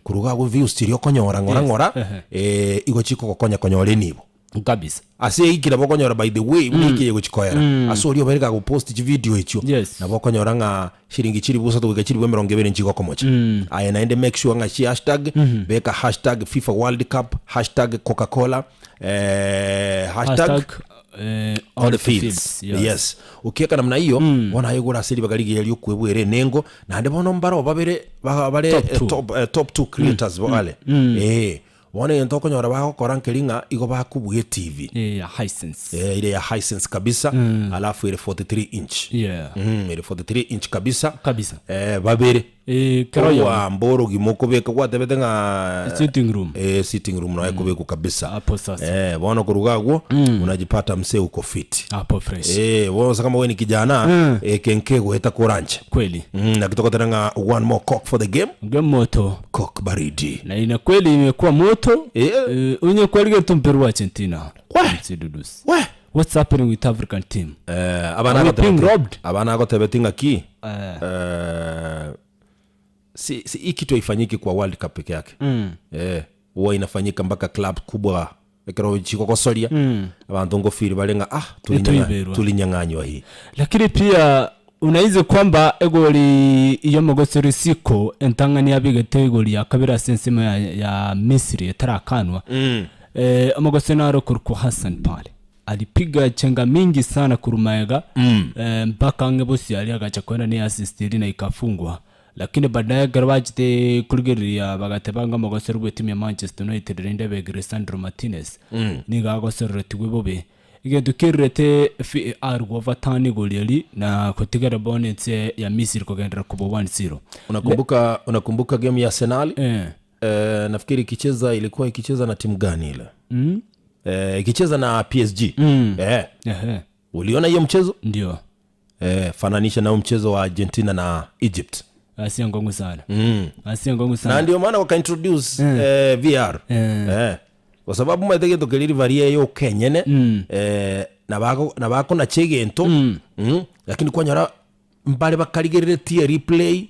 kuruga agwo views chiri okonyora ng'ora ng'ora Ehe. eh, igo chikogokonya konyora enibo Kabisa. Ase eiki nabo okonyora by the way buna eiki eye egochi koera, ase oria obeire kagopost chividio echio, Yes. nabo okonyora ng'a shiringi chilifu isato goika chilifu emerongo ebere nchigokomocha. Aye naende make sure ng'a chihashtag, beka hashtag FIFA World Cup, hashtag Coca Cola, eh, hashtag Hashtag, eh, all the fields. Yes. Yes. Okieka namna hiyo, bono aye igoro ase ribaga rigiya riokwebwera enengo, naende bono mbaro babere ba- bare Top eh, two. top, eh, top two creators bale. Eh. Bono egento okonyora bagokora nkeri ng'a igo bakobua etivi. Eh, ya Hisense. Eh, ire ya Hisense kabisa, alafu ere 43 inch. Yeah. Ere 43 inch kabisa. Kabisa. Eh, babere. Eh, kero oyomo. Korwa orogima okobeka gwatebete ng'a Sitting room. Eh, sitting room noe ekobekwa kabisa. Hapo sasa. Eh, bono koruga agwo unajipata msee uko fit. Hapo fresh. Eh, bono kama wewe ni kijana eh, kenke goeta koranche. Kweli. Naki togotera ng'a one more cock for the game. Game moto. Cock baridi. Na ina kweli imekuwa moto. Eh. Eh, unye kweli getu mpira wa Argentina. We. MC Dudus. We. What's happening with African team? Eh, abana Are we being agotebeti- robbed? abana agotebeti ng'aki Eh. eh, si, si hii kitu haifanyiki kwa World Cup peke yake eh, huwa inafanyika mpaka club kubwa ekero chikokosoria abantu ngofiri bare ng'a ah, Nituiberwa. tulinyang'anywa hii Lakini pia unaize kwamba egoli iyo mogosori siko entang'ani yabigete egoli ya kabere ase ensemo ya, ya Misri etarakanwa eh, omogosori naro korokwa Hassan pale alipiga chenga mingi sana kurumaega eh, mpaka ang'e bosi ali agacha kwenda ni assist eri na ikafungwa lakini baadaye ekero bachete kurigereria bagateba ng'a omogosori bwa etimu ya Manchester United rende begire Sandro Martinez nigo agosoreretigwe bobe egento kererete VAR govatana igori eri na kotigera bono ense ya Misri kogenderera koba 1-0. Unakumbuka, unakumbuka game ya Arsenal? Eh. Eh, nafikiri ikicheza ilikuwa ikicheza na timu gani ile? Eh, ikicheza na PSG. Eh, Ehe. uliona hiyo mchezo? Ndio. Eh, fananisha na mchezo wa Argentina na Egypt. Asia ngongo sana. Asia ngongo Na sana. ndio maana waka introduce eh, VR. Eh. Kwa sababu maithe gento keriri varia yo kenyene eh, na bako na bako na chegento lakini kwanyora mbare bakarigereretie replay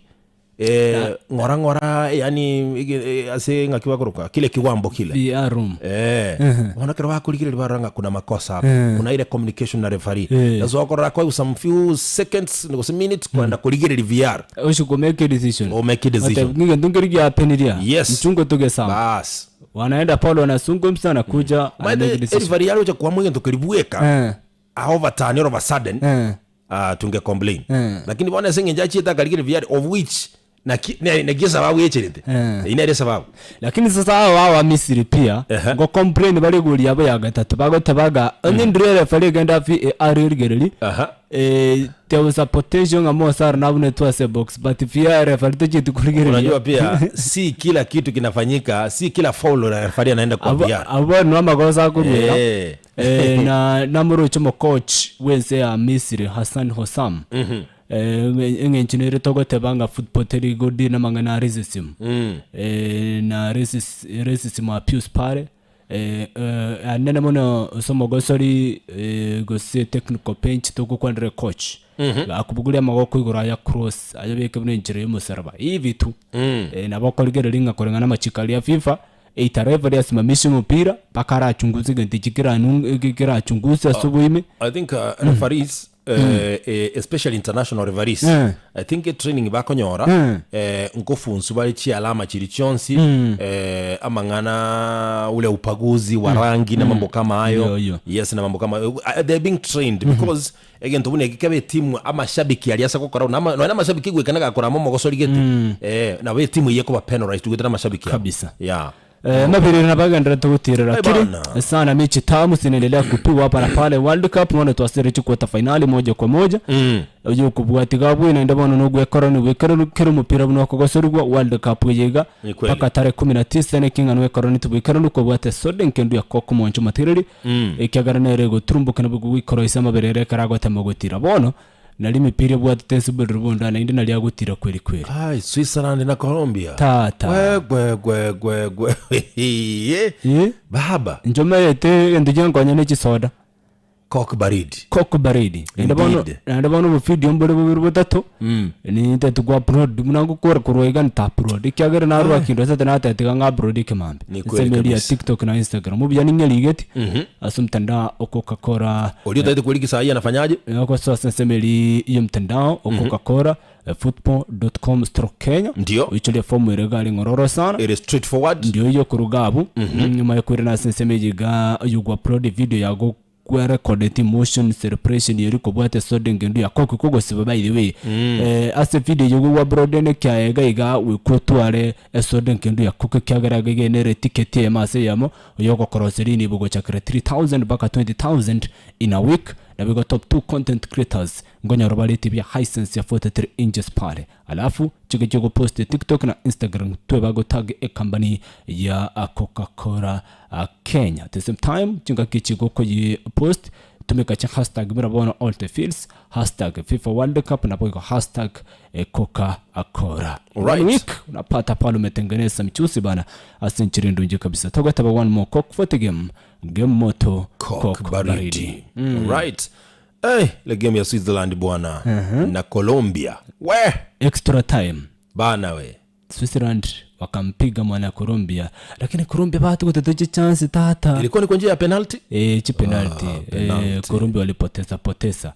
eh, ng'ora ng'ora yani ige- ase ng'aki bakoroka kile kiwambo kile VR room. Eh, ona kero bakorigereria barora ng'a kuna makosa hapa kuna ile communication na referee that's why wakorora kwa some few seconds gose minutes kwenda kurigereria VR Osho make a decision. o make a decision Ngento ngeri gyapeniria. Yes. Mchungo tugesama. bas Wanaenda pale wanazungumza na kuja ana make a maithe decision. referee yarocha kuamua gento keribweka Eh. overturn all of a sudden Eh. tunge complain lakini bona ase eng'encho achiete akarigere VR of which nakie sababu yecherete ine ere sababu Lakini sasa hao hao wa Misri pia Ehe. ngo complain bari goli yabo ya gatatu bagotebaga onye ndire referee genda VAR erigereri Aha. eh, there was a potential ng'a Mo Salah nabune twase box but VAR referee tocheti kurigereria unajua pia si kila kitu kinafanyika si kila foul la referee anaenda kwa VR abo no amagosa akurwera Eh. eh, na namuroche mo coach wense ya Misri Hassan Hossam eh, eng'encho nere togoteba ng'a football teri godi namang'ana a racism eh, na racism abuse pare eh, eh, anene mono ase omogosori eh, gose technical bench togokwanera coach akubuguria amagoko igoro aya cross ayabeke buna enchera ya omosaraba hivi tu eh, nabo okorigereria ng'a koreng'ana amachiko aria ya FIFA either referee asimamishe mpira mpaka arachunguza egento eki kerachunguza ase oboime I think referees especially international referees I think training bakonyora nkofunsu bari chialama chiri chionsi amang'ana ule upaguzi wa rangi na mambo kama hayo Yo, yo. yes na mambo kama hayo they're being trained because egento buna eki kebe etimu amashabiki aria ase gokora na nonya amashabiki gwekana gakora amo omogosori gete nabo etimu eye ekoba penalized gwetera amashabiki abo. Kabisa. Yeah. Mabiri na bagenderete gutirira Eh, kiri bana. sana mechi tamu zinaendelea kupigwa hapa na pale World Cup mwana twasire quarter finali moja kwa moja uyu kubwatiga bwina inde bono nogwekora nigwekera kero mupira buno kogosorigwa World Cup yega Ni kweli. mpaka tarehe 19 nekinga nwekora nitubwikera nukobwate soden kendu ya koko moncho matiriri ekiagara nere goturumbuka nabwo gwikora ise amaberere karagotema gutira bono nari mipira ebwatete ensubirire bunda nainde nari agutira kweli kweli. Ai, Switzerland na Colombia. Tata. Gwe gwe gwe gwe gwe. Ye. Eh? Baba. Nchomerete egento giankonya ne chisoda. Coke baridi. Coke baridi. Naende bono Indeed. naende bono obovidio mbore bobere botato, nintete ko upload buna ngokora korwa iga nta upload ekiagera narwa kindosete nateba tiga ng'a upload ekemambia. Ni kweli Ensemo eria ya kabisa. TikTok na Instagram obuya ning'erigeti ase omotandao o Coca-Cola. Oria otagete kweriki sahi anafanyaje? Ogosoa ase ensemo eria ya omotandao o Coca-Cola football.com stroke Kenya. Ndio. Oichorie efomu ere iga are ng'ororo sana. Ere straightforward. Ndio eyio koruga abwo nyuma ya koirana ase ensemo eye iga oyio upload video yago kwarekodeti motion celebration eri kobwate soda engendu ya coke kogosiba by the way eh, ase video eyio gwa upload nekiaye iga iga goika otware esoda engendu ya coke ekiagera iga iga nere eticket eyemo ase eyemo oyo ogokoroseria enibo gochakera 3000 mpaka 20000 in a week nabo igo top 2 content creators Nkonyora bare TV ya Hisense ya 43 inches pare. Alafu chike chiogopost TikTok na Instagram tweba gotag ecompany ya Coca-Cola Kenya. At the same time chingaki chigokoyi post tumeka chi hashtag buna bono all the fields, hashtag FIFA World Cup naboigo hashtag Coca-Cola. Alright. One week unapata pale umetengeneza mchuzi bana ase enchera endungi kabisa. Togoteba one more Coke for the game, game moto Coke Coke baridi. baridi. Right. Hey, ile game ya Switzerland bwana na Colombia. We Extra time. bana we. Switzerland wakampiga mwana Colombia, lakini Colombia batugotete chance tata. Ilikuwa ni kwa njia ya penalty? Eh, chi penalty. Eh, Colombia walipoteza poteza.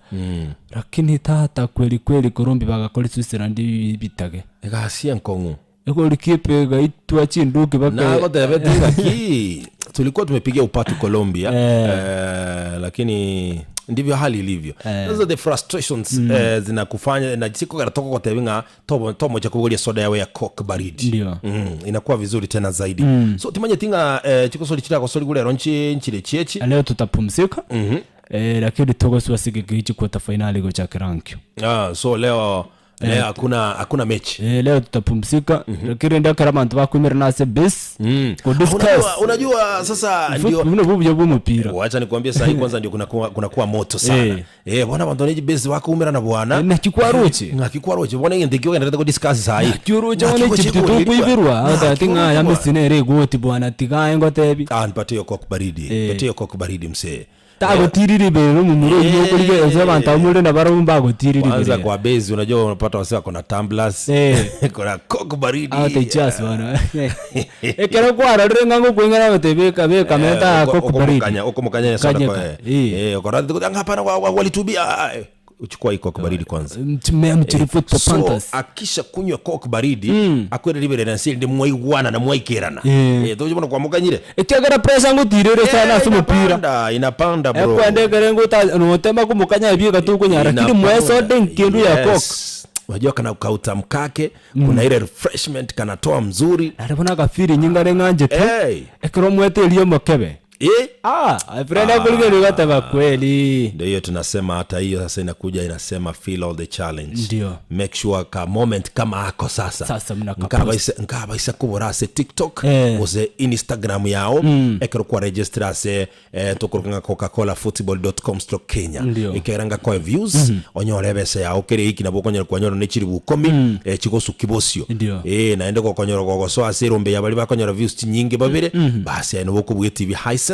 Lakini tata kweli kweli Colombia bagakora Switzerland bitage. Egasia nkong'u. Egolikipa egaitwa chinduki baka Nagotebete ng'aki tulikuwa tumepigia upatu Colombia eh, lakini ndivyo hali ilivyo. Sasa the frustrations eh, zinakufanya na siko karatoka kotebi ng'a tomo tomo cha kubogoria soda yawe ya Coke baridi. Ndio. Inakuwa vizuri tena zaidi. So timanye tinga eh, chikosori chirakosori gurero nchi nchire chiechi. Leo tutapumzika. Eh, lakini togoswa sige quarter finali gocha kerankio. Ah, so leo leo hakuna hakuna mechi. Eh, leo tutapumzika lakini ndakara abantu bakwimira nase base kudiscuss Unajua, unajua sasa ndio buno bubyo bw'umupira wacha nikwambie sahii kwanza ndio kunakuwa kunakuwa moto sana Eh. eh bwana bantu neji base wako umera na bwana nakikwaruche ngakikwaroche bwana ngende kyo ngende ko discuss sahi kyuruche one chipti tukuibirwa ati ng'a ya mesine ere igoti bwana tigae ngotebi ah nipatie hiyo coke baridi nipatie hiyo coke baridi msee tagotiriri berero mumuro okorige ase abanto abamore na barabwo mbagotiriri kwanza berero kwa base unajua unapata wase wako na tumblers Eh. kuna coke baridi ate cheers bwana ekero kwarorire ng'a ngokweng'era gotebi beka beka menta Eh, coke baridi okomukanya okomukanya soda Kanyeka, kwa eh. eh ukorati hapana walitubia eh, uchukua hii coke baridi kwanza mchimea mchiri football so panthers akisha kunywa coke baridi mm. akwere riberera nsiri ndi mwaigwana na mwaikirana Eh. eh toje bona kwamukanyire ekiagera pressure ngotirere sana ase omopira inapanda inapanda bro ekwendekere ngota notema kumukanya ebieka tukunyara lakini mwesode nkindu ya coke Yes. unajua kana kautamu kake kuna ile refreshment kanatoa mzuri arabona gafiri nyingare ng'anjete hey. ekero mwete erio mokebe eh? ah friend akurigeri gataba kweli ndio hiyo tunasema hata hiyo sasa inakuja inasema feel all the challenge Ndio. make sure ka moment kama ako sasa Sasa mna ka nkabaisa kubora ase tiktok Eh. ose instagram yao ekero kwa register ase eh, tokorokanga coca-cola football.com stroke kenya Ndio. ikeranga koe views onyore ebesa yao kere iki nabo okonyora kwanyora ne chiribu ikomi eh, chigosuki bosio Ndio. eh, naende gokonyora gogosoa ase erombe ya bari bakonyora views chinyinge babere basi aye nabo okobua etv hisense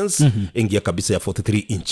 engiya kabisa ya 43 inch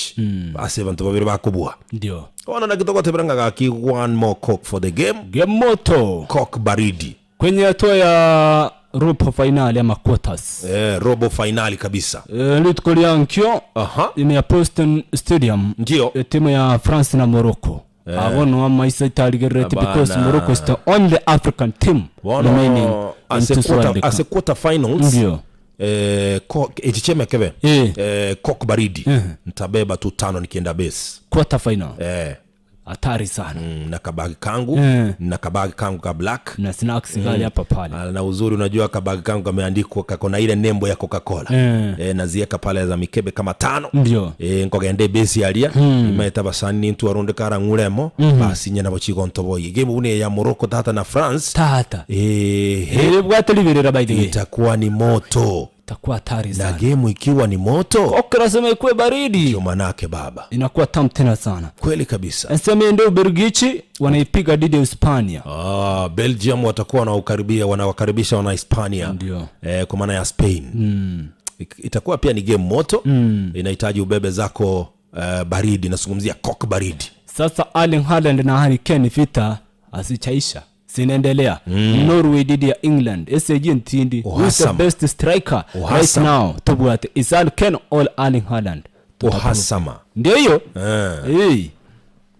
basi abanto babere bakobua ndio ona nakitogotebera ng'agaki one more coke for the game gemoto coke baridi kwenye hatua ya robo finali ama quarters eh, robo finali kabisa eh, rituko ria nkio aha timu ya Poston Stadium ndio eh, timu ya France na Morocco abo no amaisa itarigererete because Abana. Morocco is the only African team remaining bono in ase this World quarter, Cup. ase quarter finals Ndio. eh, echicheme kebe Eh. eh, coke baridi ntabeba tu tano nikienda base quarter final eh, hatari sana na kabagi kangu Eh. na kabagi kangu ka black na snacks gali hapa pale Ah, na uzuri unajua kabagi kangu kameandikwa kako na ile nembo ya coca-cola Eh. eh, nazieka pale za mikebe kama tano ndio eh, nkogenda ebesi aria imaete abasani nintu arunde karang'uremo basi nye nabo chigontoboyi game buna ya Morocco tata na France tata eh, eh bwate liberera by the way itakuwa ni moto itakuwa hatari na sana game ikiwa ni moto okay lazima ikuwe baridi ndio manake baba inakuwa tamu tena sana kweli kabisa nseme ndio Ubelgiji wanaipiga dhidi ya Hispania ah, Belgium watakuwa wanaukaribia wanawakaribisha wana Hispania Ndio. eh, kwa maana ya Spain mm. Itakuwa pia ni game moto mm. Inahitaji ubebe zako eh, baridi nazungumzia Coke baridi. Sasa Erling Haaland na Harry Kane vita hazijaisha zinaendelea. Norway dhidi ya England esegi entindi who is the Uhasama. best striker right Uhasama. now tobwate is Harry Kane or Erling Haaland Uhasama. ndio hiyo Eh. Eh,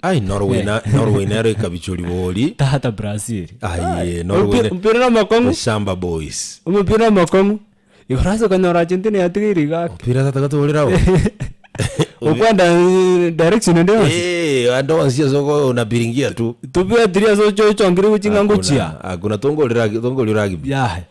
Ai Norway na Norway nero ikabichori bori. tata Brazil Ai Norway ne- mpira na makongo Shamba Boys. umupira na makongo igorase kanyora Argentina yatigaire igake Mpira tata gatolera. okwenda eh, direction ende yonsi Eh, ando nsia soko unabiringia tu. tubwatiria sochochongire guchinga nguchia Hakuna tongolira tongolira rugby. yahe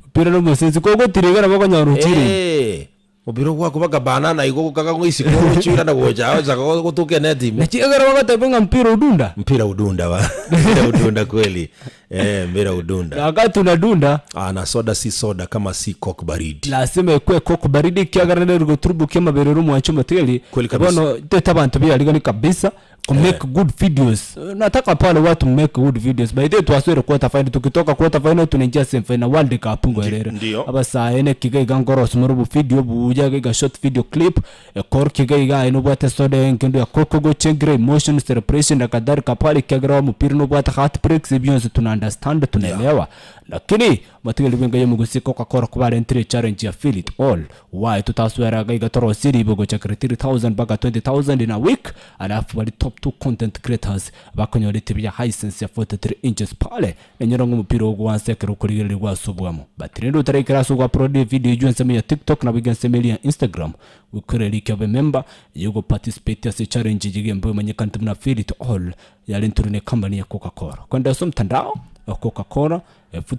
mpira nomosensi kogotirigana bakonyora uchire Eh. Mupira gwako bakabanana igo kaka isiko chira na gocha acha gotuke neti. nachiegera bagateba ng'a mpira udunda Mpira udunda ba. Mpira udunda kweli. Eh, mpira udunda. wakati unadunda Ah, na soda si soda kama si Coke baridi. lazima ekwe koko baridi kiagarana rigoturubukia maberero mwancho matigari Kweli kabisa. bono tete abantu biarigani kabisa ku make good videos nataka pale watu make good videos by the way twaswere quarter final tukitoka quarter final tunaingia semi final world cup ngwerere Ndio. abasaene kiga iga ngorosi muri bu video buja iga short video clip ekor kiga iga ino bwate soda enkendo ya koko go chengre emotion celebration na kadhalika pale kiagira mupira no bwate heartbreaks byonse tuna understand tunaelewa lakini matigeli benga yo mugusi coca cola kuba entry challenge ya feel it all why tutasweraga iga torosiri ibogo cha 3000 mpaka 20000 in a week alafu bali top 2 content creators bakonyora itibi ya Hisense ya 43 inches pale enyora ng'omupira ogwansekera okorigereria gwasubwamo but rende otarekera ase ogwa-upload video ejwo ensemo ya tiktok nabo iga ensemo eria ya instagram wikorere ike obe member yugo participate ase challenge jigembe omanyekanete buna feel it all yarentire ne company ya coca-cola kwenda ase omtandao wa coca-cola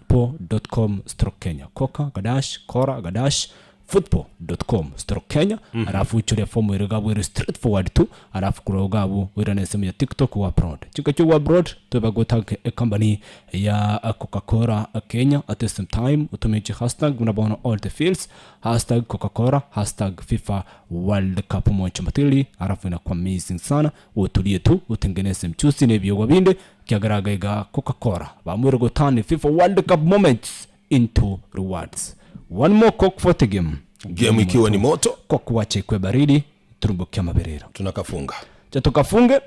football.com stroke kenya coca gadash cora gadash football.com stroke kenya alafu uchuria fomu ere gabu ere straightforward tu alafu kuro gabu wira na sehemu ya tiktok wa abroad chika chu wa abroad tuba go tag a company ya coca-cola kenya at the same time utumichi hashtag mnabona all the fields hashtag coca-cola hashtag fifa world cup mwancho matili alafu inakuwa amazing sana utulie tu utengeneze mchusi n'ebyogo binde kiagaragaiga coca-cola bamwire gutana fifa world cup moments into rewards one more coke for the game Game ikiwa ni moto kwa kuwacha ikwe baridi turumbukia maberero tunakafunga. cha tukafunge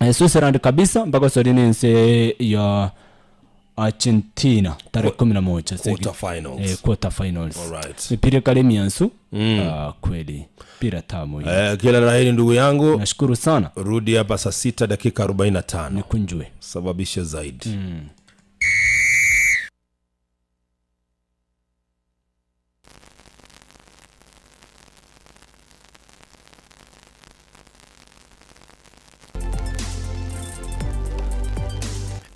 eh, Switzerland kabisa mpaka solinense ya Argentina tarehe 11 Quarter finals. eh, quarter finals Alright. mipira kale miansu ah, kweli pira tamu hii. Eh, kila la heri ndugu yangu. nashukuru sana Rudi hapa saa sita dakika 45. nikunjwe Sababisha zaidi.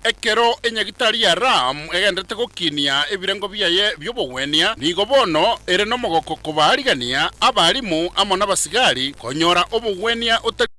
Ekero enyagitari ya Ram egenderete gokinia ebirengo biaye bi'obogwenia, nigo bono ere nomogoko kobaarigania abarimu amo n'abasigari konyora obogwenia otari.